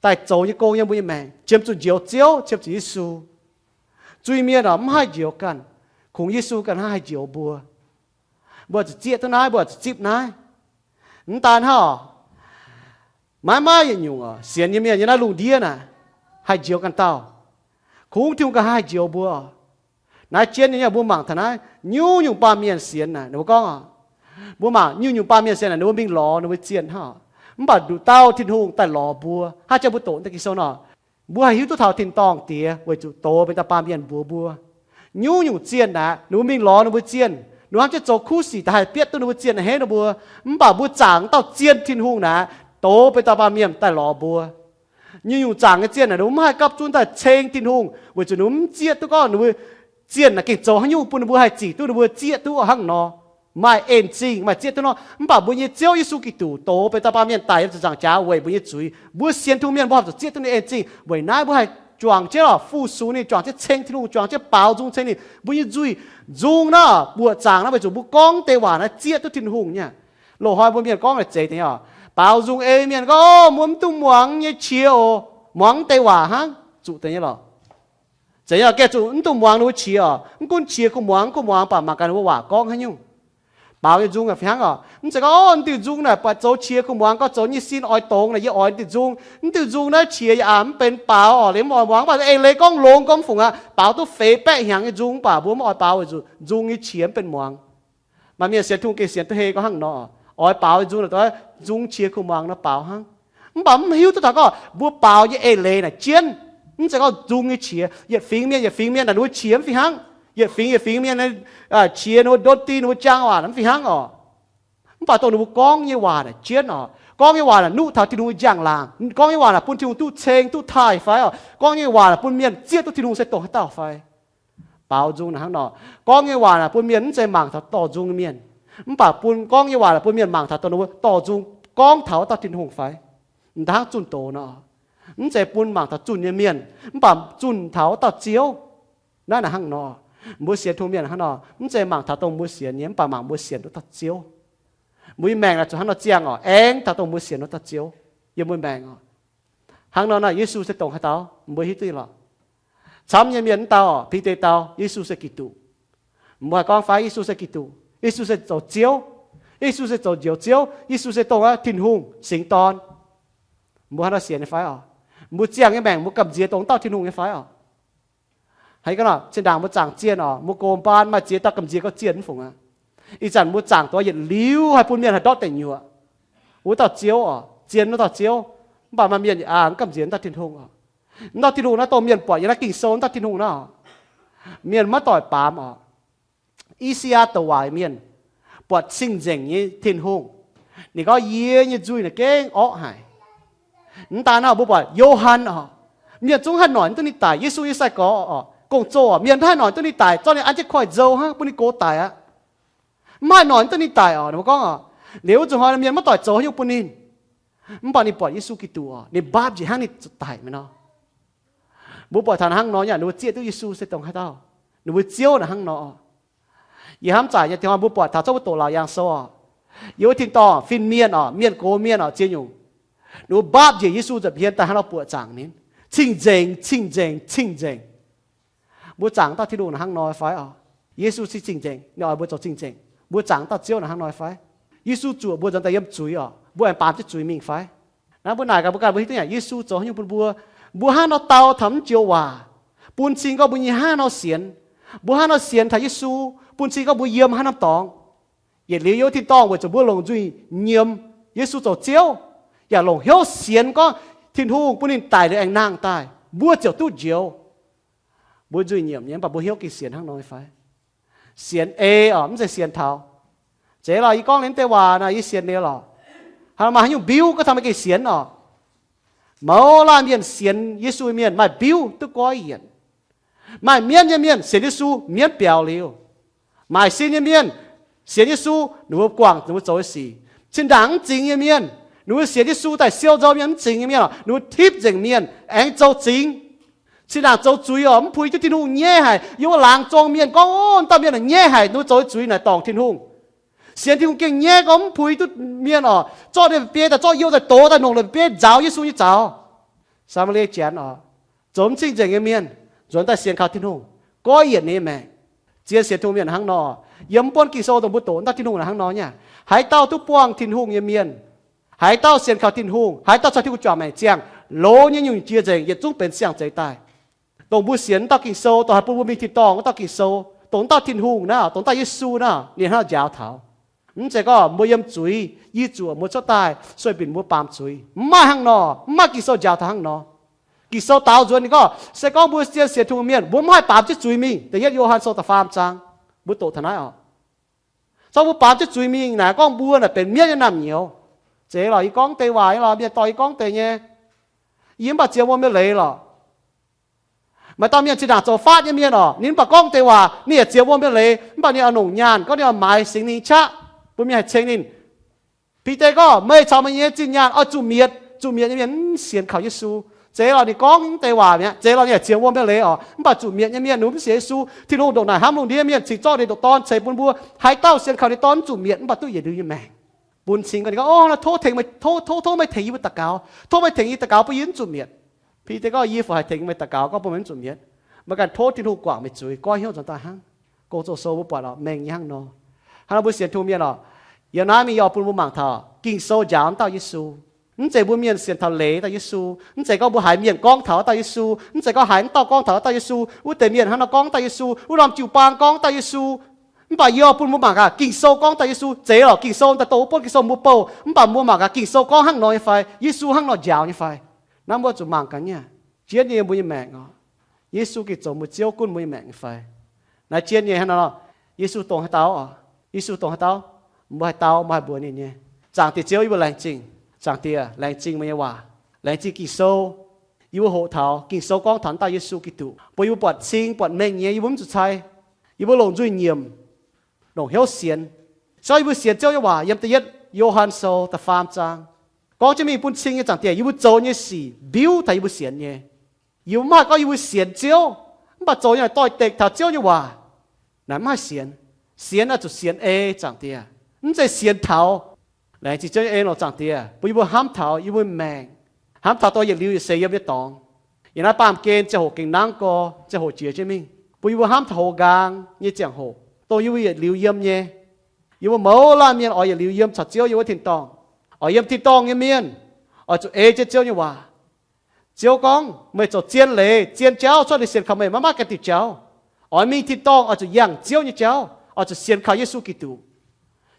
daaih zoux nyei gong yiem mbuo nyei maengc, jiem zuqc Njoux Ziouv, jiem zuqc Yesu. Zuiz-mienh oc, mv haih njoux ganh. Kungx Yesu ganh hnangv haih njoux mbuo. Mbuo zuqc zieqv duqv naaiv, mbuo zuqc zipv naaiv. Mv daan hnangv oc, maiv maaih yietc nyungc oc, sienx nyei mienh yiem naaiv lungh ndiev naaic haih njoux ganh dauh. Kungx Tin-Hungh ganh haih njoux mbuo. Naaiv jienv nyei, mbuo mangc taux naaiv, nyungc-nyungc baamh mienh sienx naaic, ninh mbuo gorngv oc, mbuo mangc nyungc-nyungc baamh mienh sienx naaic, ninh mbuo mingh lorz ninh mbuo zienh hnangv. Mv baac nduqc dauh Tin-Hungh daaih lorz mbuo hnangv. Jang mbuo doqc naaiv Ging-Sou nor, mbuo haih hiuv duqv taux tin-dorngh Diex weic zuqc doz benx dauh baamh mienh mbuox mbuo. Nyungc-nyungc zienh naaic, ninh mbuo mingh lorz ninh mbuo zienh, ninh mbuo hnamv jienv zoux kuv sic daaih haih bietv duqv ninh mbuo zienh a'hneiv ninh mbuo. Mv baac mbuo zaangc dauh zienh Tin-Hungh naaic, doz benx dauh baamh mienh daaih lorz mbuo. Nyungc-nyungc zaangc nyei zienh naaic, ninh mbuo mv haih gapv zunv daaih ceng Tin-Hungh weic zuqc ninh mbuo mv zieqv duqv gorngv ninh mbuo zienh naaic gengh zoux haaix nyungc bun ninh mbuo haih zic duqv ninh mbuo zieqv duqv hnangv nor. Maaih en zingh, maaih zieqv duqv nor. Mv baac mbuo nyei Ziouv Yesu Giduc doz benx dauh baamh mienh daic yiem ziepc nzaangc jaax weic mbuo nyei zuiz. Mbuo sienx Tin-Hungh mienh mbuo horpc zuqc zieqv duqv ninh en zingh. Weic naaiv mbuo haih juangc jienv oc, fu-sux ninh, juangc jienv ceng Tin-Hungh, juangc jienv baaux nzung ceng ninh. Mbuo nyei nzuih, nzung naaiv buoqc zaangc naaiv weic zuqc mbuo gorngv deix waac naaiv zieqv duqv Tin-Hungh nyei. Loz-hnoi mbuo mienh gorngv naaic zeiz deix oc. Baaux nzung ei mienh gorngv, Mbuo mv duqv muangx nyei qiex oc. Muangx deix waac hnangv. Zuqc deix nyei lorqc. Zeiz nyei oc, gengh zuqc mv dungx muangx ninh mbuo qiex oc. Mv gunv qiex kuh muangx, mv gunv muangx, mv baac mangc gaax ninh mbuo waac gorngv haaix nyungc. Baaux nyei nzung naaic fih hnangv oc. Mv zeiz gorngv, Ov, naaiv diuh nzung naaic buatc zoux qiex kuh muangx, gorngv zoux nyei sin oix dongz naaic yie oix diuh nzung. Mv diuh nzung naaiv qiex yaac mv benx baaux oc, liemh mv oix muangx. Mv baac ei leiz gorngv longx gorngv fungc aqv, baaux duqv feix baeqv hnyangx nyei nzung, mv baac mbuo mv oix baaux weic zuqc nzung nyei qiex mv benx muangx. Maaih mienh sienx Tin-Hungh gengh sienx duqv hei gorngv hnangv nor, oix baaux nyei nzung naaic, nzung qiex kuh muangx nor baaux hnangv. Mv baac mv hiuv duqv taux gorngv mbuo baaux nyei eix leiz naaic jienv. Mv zeiz gorngv nzung nyei qiex, yietc fingx mienh yietc fingx mienh naaic ninh mbuo qiex mv fih hnangv. Yietc fingx yietc fingx mienh qiex ninh mbuo ndon dinh, ninh mbuo jaang waac mv fih hnangv oc. Mv baac dongh ninh mbuo gorngv nyei waac naaic jienv oc. Gorngv nyei waac naaic nuqv taux Tin-Hungh nyei njang-laangc. Gorngv nyei waac naaic bun Tin-Hungh duqv ceng duqv taaih fai oc. Gorngv nyei waac naaic bun mienh zieqv duqv Tin-Hungh se dongh haaix dauh fai. Baaux nzung naaic hnangv nor. Gorngv nyei waac naaic bun mienh mv zeiz mangc taux dorh nzung nyei mienh, mv baac bun gorngv nyei waac naaic bun mienh mangc taux dongh ninh mbuo dorh nzung gorngv taux wuov dauh Tin-Hungh fai. M'daaih hnangv zunh doz nor, mv zeiz bun mangc taux zunh nyei mienh, mv baac zunh taux wuov dauh Ziouv. Naaiv naaic hnangv nor, mbuo sienx Tin-Hungh mienh hnangv nor, mv zeiz mangc taux dongh mbuo sienx nyei, mv baac mangc mbuo sienx wuov dauh Ziouv. Mbuo nyei maengc naaic zuqc hnangv nor ziangh oc, aengx taux dongh mbuo sienx wuov dauh Ziouv yiem mbuo maengc oc. Hnangv nor naaic Yesu se dongh haaix dauh, mbuo hiuv duqv lorqc. Camv nyei mienh mv dau oc, Bide dau Yesu se Giduc. Mbuo haih gorngv fai Yesu se Giduc? Yesu se zoux Ziouv. Yesu se zoux Njoux Ziouv. Yesu se dongh Tin-Hungh singx dorn. Mbuo haaix nor sienx nyei fai oc? Mbuo ziangh nyei maengc mbuo gamh nziex dongh dauh Tin-Hungh nyei fai oc? Haaix ga'naaiv zinh ndaangc mbuo zaangc zienh oc, mbuo gox mbaan maaih ziex dauh gamh nziex gauh zienh mv fungc aqv. Ih zanc mbuo zaangc duqv yietc liuz haih bun mienh haih ndortv deic nyuoqc. Wuov dauh Ziouv oc, zien wuov dauh Ziouv, mv baac maaih mienh aa mv gamh nziex wuov dauh Tin-Hungh oc. Wuov dauh Tin-Hungh naaiv dongh mienh buatc yiem naaiv Ging-Sou wuov dauh Tin-Hungh naaiv oc. Mienh maiv doic baamz oc. I^saa^yaa douc waac mienh buatc cing-nzengc nyei Tin-Hungh. Ninh gorngv, yie nyei nzuih naaic gengh orqv haic. Mv daan naaiv mbuo buatc Yo^han oc, mienh zungv haih noic duqv ninh daic. Yesu nyei sai-gorx oc, gong-zoh oc, mienh haih noic duqv ninh daic, zorqv ninh an jienv koiv-nzou hnangv, bun ninh gox daic aqv. Mv haih noic duqv ninh daic oc. Ninh mbuo gorngv oc, liuz wuov zuqc hnoi mienh maiv doic zoux haaix nyungc bun ninh. Mv baac ninh buatc Yesu Giduc oc, ninh mbaapv njiec hnangv ninh zuqc daic mi'aqv nor. Mbuo buatc taux hnangv nor nyei, ninh mbuo zieqv duqv Yesu se dongh haaix dauh, ninh mbuo Ziouv naaic hnangv nor. Yie hnamv zaaic nyei, dongh mbuo buatc taux zorqv mbuo doqc Laauc Yaangh Sou oc, yiem wuov tin-dorngh fin-mienh oc, mienh gox mienh oc, ziex nyungc, ninh mbuo mbaapv njiec Yesu nza'hmien daaih hnangv nor buoqc zaangc ninh, cing-nzengc, cing-nzengc, cing-nzengc. Mbuo zaangc dauh Tin-Hungh naaic hnangv nor fai oc? Yesu se cing-nzengc, ninh oix mbuo zoux cing-nzengc. Mbuo zaangc dauh Ziouv naaic hnangv nor fai? Yesu zuoqc mbuo nzuonx daaih yiem zuiz oc, mbuo aengx baamz jienv zuiz mingh fai? Naaiv mbuo naaic gaax mbuo ganh, mbuo hiuv duqv yaac Yesu zoux haaix nyungc bun mbuo. Mbuo hnangv nor dau taux mv joux waac, bun cing gorngv mbuo nyei hnangv nor sienx. Mbuo hnangv nor sienx taux Yesu, bun cing gorngv mbuo yiem hnangv norm dorngx. Yietc liuz yiem tin-dorngh weic zuqc mbuo longc nzuih nyiemz Yesu zoux Ziouv, yaac longc hnyouv sienx gorngv Tin-Hungh bun ninh daic liuz aengx nangh daaih, mbuo ziouc duqv njoux. Mbuo nzuih nyiemc nyei, mv baac mbuo hnyouv gengh sienx hnangv nor nyei fai? Sienx ei oc, mv zeiz sienx taux. Zeiz lorqc, yie gorngv liuz deix waac naaic yie sienx liuz lorqc. Haaix maaih haaix nyungc mbiuv gorngv taux meih gengh sienx oc? Mouz laanh mienh sienx Yesu mienh maaih mbiuv duqv goiv yienc. Maaih mienv nyei mienh sienx Yesu mienv biaux liuz. Maaih sin nyei mienh sienx Yesu, ninh mbuo guangc ninh mbuo zoux nyei sic. Zinh ndaangc mv zingx nyei mienh, ninh mbuo sienx Yesu daaih siou nzou mienh, mv zingx nyei mienh oc, ninh mbuo tipv nzengc mienh aengx zoux zingx. Zinh ndaangc zoux zuiz oc, mv puix duqv Tin-Hungh nyaiv haic. Yiem wuov laangz zong mienh gorngv, o, dauh mienh naaic nyaiv haic, ninh mbuo zoux zuiz naaic dorngc Tin-Hungh. Sienx Tin-Hungh gengh nyaiv gorngv mv puix duqv mienh oc, zorqv ninh biei daaih, zorqv youh daaih dox daaih, nongc ninh biei nzaaux Yesu nyei zaux. Saa^maa^lie Janx oc, zoux mv cing-nzengc nyei mienh, nzuonx daaih sienx kaux Tin-Hungh, goiv yienc ninh nyei maengc. Zien sienx Tin-Hungh mienh hnangv nor. Yiem mv buonv Ging-Sou dongh mbuo doqc wuov dauh Tin-Hungh naaic hnangv nor nyei. Haaix dauh duqv buangh Tin-Hungh nyei mienh, haaix dauh sienx kaux Tin-Hungh, haaix dauh caux Tin-Hungh juangc maengc ziangh, loz nyei nyungc-nyungc jiex nzengc, yietc zungv benx siang-zeix daaih. Dongh mbuo sienx wuov dauh Ging-Sou, dongh haih bun mbuo mingh tin-dorngh wuov dauh Ging-Sou, dongh wuov dauh Tin-Hungh naaiv, dongh wuov dauh Yesu naaiv, ninh hnangv njaaux taux. Mv zeiz gorngv mbuo yiem zuiz, yie zuoqc mbuo cuotv daaih, sueih binc mbuo baamz zuiz. Mv maaih hnangv nor, mv maaih Ging-Sou njaaux taux hnangv nor. Ging-Sou daaux nzuonx ninh gorngv, se gorngv mbuo zien sienx Tin-Hungh mienh, mbuo mv haih baamz jienv zuiz mingh. Da'yietv Yo^han Sou da'faam zaang, mbuo doqc taux naaiv oc. Zorqv mbuo baamz jienv zuiz mingh naaic, gorngv mbuo naaic benx mienv nyei naamh nyouz. Zeiz lorqc, yie gorngv deix waac nyei lorqc, mienh dorh yie gorngv deix nyei. Yie mv baac ziex wuom nyei leiz lorqc. Maaih dauh mienh zinh ndaangc zoux faatv nyei mienh oc, ninh mv baac gorngv deix waac, ninh yaac ziex wuom nyei leiz, mv baac ninh oix longc nyaanh gorngv ninh oix maaiz Singx Lingh qaqv, bun mienh haih ceng ninh. Bide gorngv, meih caux meih nyei zinh nyaanh oix zuqc mietc. Zuqc mietc nyei mienh mv sienx kaux Yesu. Zeiz lorqc, ninh gorngv deix waac mi'aqv. Zeiz lorqc, ninh yaac ziex wuom nyei leiz oc, mv baac zuqc mietc nyei mienh, ninh mv sienx Yesu. Tin-Hungh ndongc naaic hnamv lungh ndiev mienh, cingx zorqv ninh ndoqc Dorn ceix bun mbuo. Haaix dauh sienx kaux ninh Dorn mv zuqc mietc, mv baac duqv yietc liuz nyei maengc. Bun cing gorngv, ninh gorngv, o, tov tengx meih, tov, tov, tov meih tengx yie mbuo daux gaux. Tov meih tengx yie daux gaux bun yie mv zuqc mietc. Bide gorngv, yie fih haic tengx meih daux gaux gorngv bun meih mv zuqc mietc. Meih ganh tov Tin-Hungh guangc meih zuiz, goiv hnyouv nzuonx daaih hnangv. Gong-zoh sou mbuo buatc oc, mengh nyei hnangv nor. Hnangv nor mbuo sienx Tin-Hungh mienh oc, yiem naaiv mingh yie oix bun mbuo mangc taux Ging-Sou njaaux wuov dauh Yesu. Mv zeiz mbuo mienh sienx taux leiz dauh Yesu. Mv zeiz gorngv mbuo haiz mienh gorngv taux wuov dauh Yesu. Mv zeiz gorngv haiz wuov dauh gorngv taux wuov dauh Yesu, wuov deix mienh hnangv nor gorngv wuov dauh Yesu, wuov norm jiu-baang gorngv wuov dauh Yesu. Mv baac yie oix bun mbuo mangc gaax Ging-Sou gorngv dauh Yesu. Zeiz lorqc, Ging-Sou daaih dongh wuov buonv Ging-Sou mbuo bouh, mv baac mbuo mangc gaax Ging-Sou gorngv hnangv nor nyei fai, Yesu hnangv nor njaaux nyei fai. Naaiv mbuo zuqc mangc gaax nyei. Jienv nyei mbuo nyei maengc oc, Yesu gengh zoux mbuo Ziouv gunv mbuo nyei maengc nyei fai? Naaiv jienv nyei hnangv nor, Yesu dongh haaix dauh oc? Yesu dongh haaix dauh? Mbuo haih dau, mbuo haih mbuox ninh nyei. Zaangc Diex Ziouv, yie mbuo laengz zingh. Zaangc Diex, laengz zingh meih nyei waac, laengz zingh Ging-Sou. Yie mbuo hoqc taux Ging-Sou gorngv taux dauh Yesu Giduc bun yie mbuo buatc cing buatc mengh nyei, yie mbuo mv zuqc cai. Yie mbuo longc nzuih nyiemc, longc hnyouv sienx. Se gorngv yie mbuo sienx Ziouv nyei waac yiem da'yietv Yo^han Sou da'faam zaang, gorngv jienv mingh bun cing nyei. Zaangc Diex, yie mbuo zoux nyei sic mbiuv taux yie mbuo sienx nyei. Yie mbuo mv haih gorngv yie mbuo sienx Ziouv, mv baac zoux nyei naaic doix-dekc taux Ziouv nyei waac, naaic mv haih sienx. Sienx naaic zuqc sienx ei, Zaangc Diex, mv zeiz sienx taux. Laengz zingh Ziouv nyei en oc, Zaangc Diex, bun yie mbuo hnamv taux yie mbuo maengc, hnamv taux dongh yietc liuz yietc seix yiem nyei dorngx. Yiem naaiv baamh gen ziangh hoc gengh nangv gorx, ziangh hoc jiex jienv mingh, bun yie mbuo hnamv taux houx nqaang nyei ziangh hoc. dongh yie mbuo yietc liuz yiem nyei. Yie mbuo mouz laanh mienh oix yietc liuz yiem caux Ziouv yiem wuov tin-dorngh. Oix yiem tin-dorngh nyei mienh oix zuqc ei jienv Ziouv nyei waac. Ziouv gorngv, meih zoux zien leiz, zien jauv, cuotv liuz sienx kaux meih maiv maaih ganh diuc jauv. Oix mingh tin-dorngh oix zuqc yangh Ziouv nyei jauv, oix zuqc sienx kaux Yesu Giduc.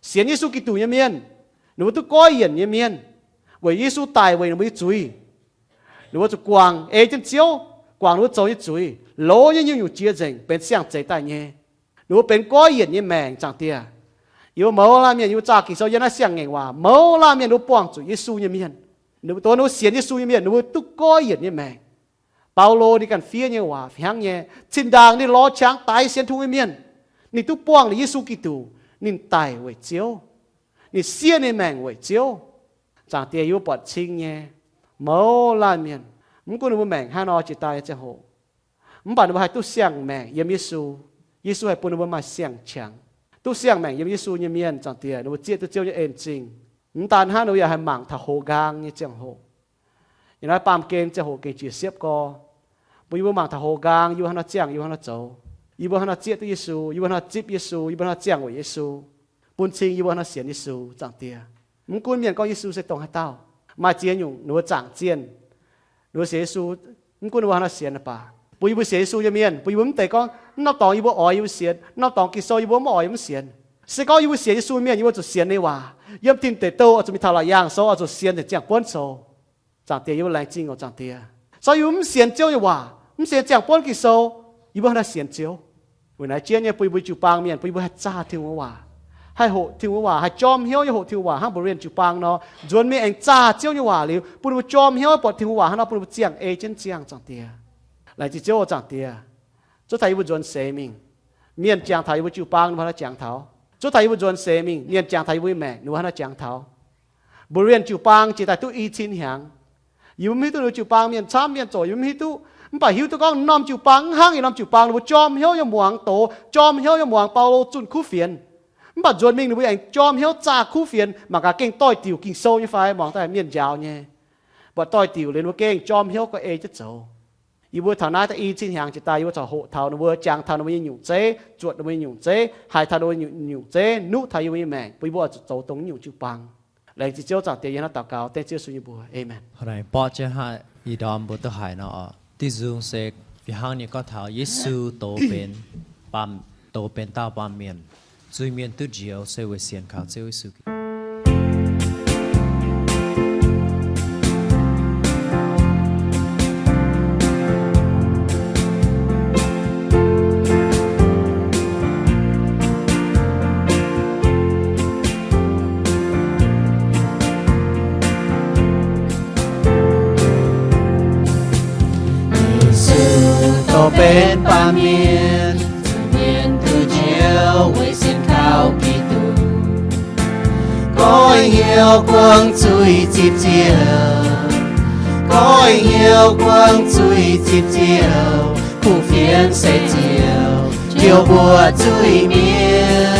Sienx Yesu Giduc nyei mienh, ninh mbuo duqv goiv yienc nyei mienh, weic Yesu daic weic ninh mbuo nyei zuiz. Ninh mbuo zuqc guangc ei jienv Ziouv, guangc ninh mbuo zoux nyei zuiz, loz nyei nyungc-nyungc jiex nzengc, benx siang-zeix daaih nyei. Ninh mbuo benx goiv yienc nyei maengc, Zaangc Diex. Yie mbuo mouz laanh mienh, yie mbuo zaah Ging-Sou yiem naaiv siang-ngaengc waac, mouz laanh mienh ninh mbuo buangh zuqc Yesu nyei mienh, ninh mbuo, dongh ninh mbuo sienx Yesu nyei mienh, ninh mbuo duqv goiv yienc nyei maengc. Baulo ninh ganh fiev nyei waac hnangv nyei, zinh ndaangc ninh lorz qangx daix sienx Tin-Hungh nyei mienh, ninh duqv buangh liuz Yesu Giduc, ninh daic weic Ziouv, ninh siev ninh maengc weic Ziouv. Zaangc Diex, yie mbuo buatc cing nyei mouz laanh mienh, mv gunv ninh mbuo maengc hnangv nor jiex daaih nyei ziangh hoc, mv baac ninh mbuo haih duqv siang-maengc yiem Yesu. Yesu haih bun ninh mbuo maaih siang-qangx, duqv siang-maengc yiem Yesu nyei mienh, Zaangc Diex, ninh mbuo zieqv duqv Ziouv nyei en-zingh. Mv daan hnangv, ninh mbuo yaac haih mangc taux hoz nqaang nyei ziangh hoc. Yiem naaiv baamh gen ziangh hoc gengh jiex siepv gorx, bun yie mbuo mangc taux hoz nqaang, yie mbuo hnangv nor ziangh, yie mbuo hnangv nor zoux, yie mbuo hnangv nor zipv duqv Yesu, yie mbuo hnangv nor zipv Yesu, yie mbuo hnangv nor ziangh weic Yesu, bun cing yie mbuo hnangv nor sienx Yesu, Zaangc Diex. Mv gunv mienh gorngv Yesu se dongh haaix dauh, maaih ziex nyungc ninh mbuo zaangc zienh, ninh mbuo sienx Yesu, mv gunv ninh mbuo hnangv nor sienx baac, bun yie mbuo sienx Yesu nyei mienh, bun yie mbuo mv deix gorngv, mv norm dorngx yie mbuo oix yie mbuo sienx, mv norm dorngx Ging-Sou yie mbuo mv oix yie mbuo mv sienx. Se gorngv yie mbuo sienx Yesu mienh, yie mbuo zuqc sienx ninh waac. Yiem Tin Deic Douh oix zuqc mingh taux la'yaangh sou oix zuqc sienx nzengc ziangh buonv sou. Zaangc Diex, yie mbuo laengz zingh oc, Zaangc Diex. Se gorngv yie mbuo mv sienx Ziouv nyei waac, mv sienx ziangh buonv Ging-Sou, yie mbuo hnangv haaix nor sienx Ziouv? Weic naaiv jienv nyei bun yie mbuo jiu-baang mienh, bun yie mbuo haih zaah Tin-Hungh nyei waac, haih hoqc Tin-Hungh nyei waac, haih jorm hnyouv nyei hoqc Tin-Hungh waac hnangv Mba'zienh jiu-baang nor, nzuonx mingh aengx zaah Ziouv nyei waac liuz, bun ninh mbuo jorm hnyouv buatc Tin-Hungh waac hnangv nor, bun ninh mbuo ziangh ei jienv ziangh, Zaangc Diex. Laengz zingh Ziouv oc, Zaangc Diex. Zuov taux yie mbuo nzuonx seix mingh. Mienh jangx taux yie mbuo jiu-baang, ninh mbuo hnangv haaix nor jangx taux? Zuov taux yie mbuo nzuonx seix mingh, mienh jangx taux yie mbuo nyei maengc, ninh mbuo hnangv haaix nor jangx taux? Mba'zienh jiu-baang jiex daaih duqv i cin hnyangx. Yie mbuo mv hiuv duqv ninh mbuo jiu-baang mienh camv mienh zoqc, yie mbuo mv hiuv duqv. Mv baac hiuv duqv gorngv norm jiu-baang mv hnangv yietc norm jiu-baang, ninh mbuo jorm hnyouv nyei muangx doz, jorm hnyouv nyei muangx Baulo zunh kuv fienx. Mv baac nzuonx mingh ninh mbuo aengx jorm hnyouv zaah kuv fienx, mangc gaax gengh doix-diuc Ging-Sou nyei fai, muangx daaih mienh njaaux nyei. Mv baac doix-diuc liuz ninh mbuo gengh jorm hnyouv gauh ei jienv zoux. Yie mbuo taux naaiv da'nyeic cin hnyangx jiex daaih, yie mbuo corc hoqc taux ninh mbuo, jangx taux ninh mbuo nyei nyungc zeiv, zuotc ninh mbuo nyei nyungc zeiv, haiz taux ninh mbuo nyungc zeiv, nuqv taux yie mbuo nyei maengc, bun yie mbuo oix zuqc zoux dongh nyungc jiu-baang. Laengz zingh Ziouv, Zaangc Diex, yie hnangv daux gaux dengv Ziouv Yesu nyei mbuox. Aamen. Hnangv naaic borqv jienv haic, ih ndorm mbuo duqv haiz nor, diuh nzung se fih hnangv nyei gorngv taux Yesu doz benx baamh, doz benx daauh baamh mienh. Zuiz-mienh duqv njoux se weic sienx kaux Ziouv Yesu. Yesu doz benx baamh mienh, zuiz-mienh duqv njoux weic sienx kaux Giduc. Goiv hnyouv buangv zuiz zipv Ziouv, goiv hnyouv buangv zuiz zipv Ziouv, kuv fienx se Ziouv njoux mbuo zuiz-mienh.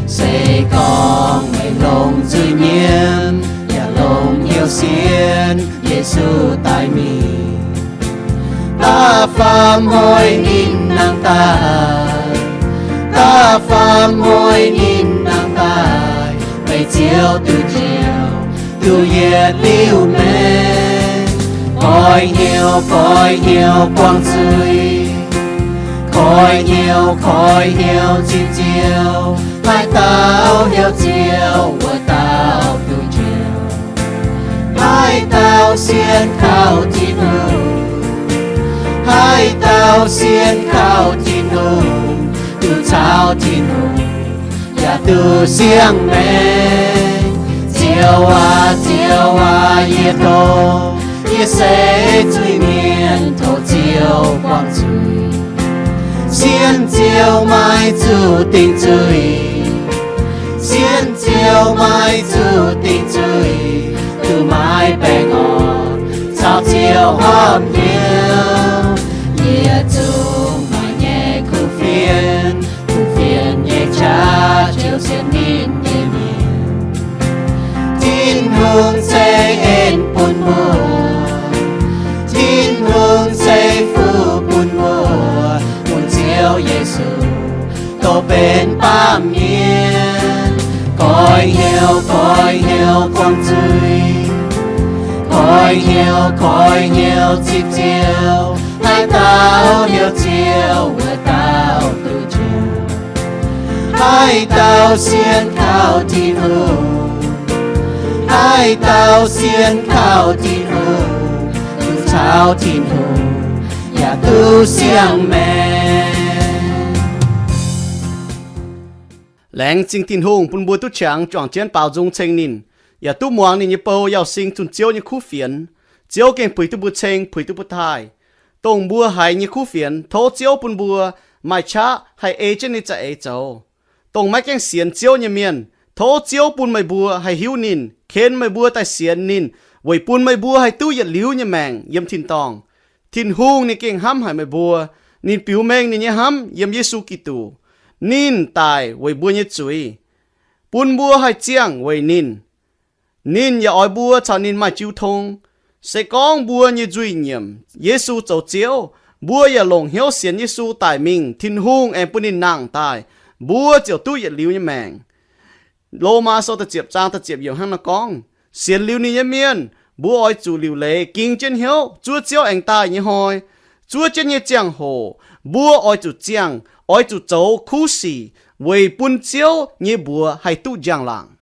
Se gorngv meih longc zuiz-mienh yaac longc hnyouv sienx Yesu daaih mingh, da'faam hnoi ninh nangh daaih, da'faam hnoi ninh nangh daaih, meih Ziouv duqv njoux, duqv yietc liuz maengc. Goiv hnyouv, goiv hnyouv buangv zuiz, goiv hnyouv, goiv hnyouv zipv Ziouv. Haaix dauh hnyouv Ziouv, wuov dauh duqv njoux. Haaix dauh sienx kaux Tin-Hungh, haaix dauh sienx kaux Tin-Hungh, duqv caux Tin-Hungh, yaac duqv siang-maengc. Ziouv aac, Ziouv aac, yie tov, yie se zuiz-mienh, tov Ziouv buangv zuiz. Sienx Ziouv maiv zuqc dingc zuiz, sienx Ziouv maiv zuqc dingc zuiz, duqv maiv baengh orn caux Ziouv horpc hnyouv. Yietc zungv maaih nyei kuv fienx, kuv fienx nyei qaqv ziouc sienx ninh nyei mienh. Tin-Hungh ceix en bun mbuo, Tin-Hungh ceix fuqv bun mbuo, bun Ziouv Yesu doz benx Mienh, goix hnyouv, goix hnyouv buangh zuiz, goix hnyouv, goix hnyouv zipv Ziouv. Haaix dauh hnyouv Ziouv, wuov dauh duqv njoux. Haaix dauh sienx kaux Tin-Hungh, haaix dauh sienx kaux Tin-Hungh, duqv caux Tin-Hungh yaac duqv siang-maengc. Laengz zingh Tin-Hungh bun mbuo duqv qangx juangc jienv baaux nzung ceng ninh, yaac duqv muangx ninh nyei bou Yauh Sing zunh Ziouv nyei kuv fienx. Ziouv gengh puix duqv mbuo ceng, puix duqv mbuo taaih. Dongh mbuo haiz nyei kuv fienx, tov Ziouv bun mbuo maaih qaqv haih ei jienv ninh nyei za'eix zoux. Dongh maiv gaengh sienx Ziouv nyei mienh, tov Ziouv bun meih mbuo haih hiuv ninh, ken meih mbuo daaih sienx ninh, weic bun meih mbuo haih duqv yietc liuz nyei maengc yiem tin-dorngh. Tin-Hungh ninh gengh hnamv haic meih mbuo. Ninh biux mengh ninh nyei hnamv yiem Yesu Giduc. Ninh daic weic mbuo nyei zuiz, bun mbuo haih ziangh weic ninh. Ninh yaac oix mbuo caux ninh maaih jiu tong. Se gorngv mbuo nyei nzuih nyiemc Yesu zoux Ziouv, mbuo yaac longc hnyouv sienx Yesu daic mingh, Tin-Hungh aengx bun ninh nangh daaih, mbuo ziouc duqv yietc liuz nyei maengc. Lomaa Sou da'ziepc zaang da'ziepc yiemc hnangv naaiv gorngv, sienx liuz ninh nyei mienh, mbuo oix zuqc liuc leiz ging jienv hnyouv zuov Ziouv aengx daaih nyei hnoi. Zuov jienv nyei ziangh hoc, mbuo oix zuqc ziangh, oix zuqc zoux kuv sic, weic bun Ziouv nyei mbuox haih duqv njang-laangc.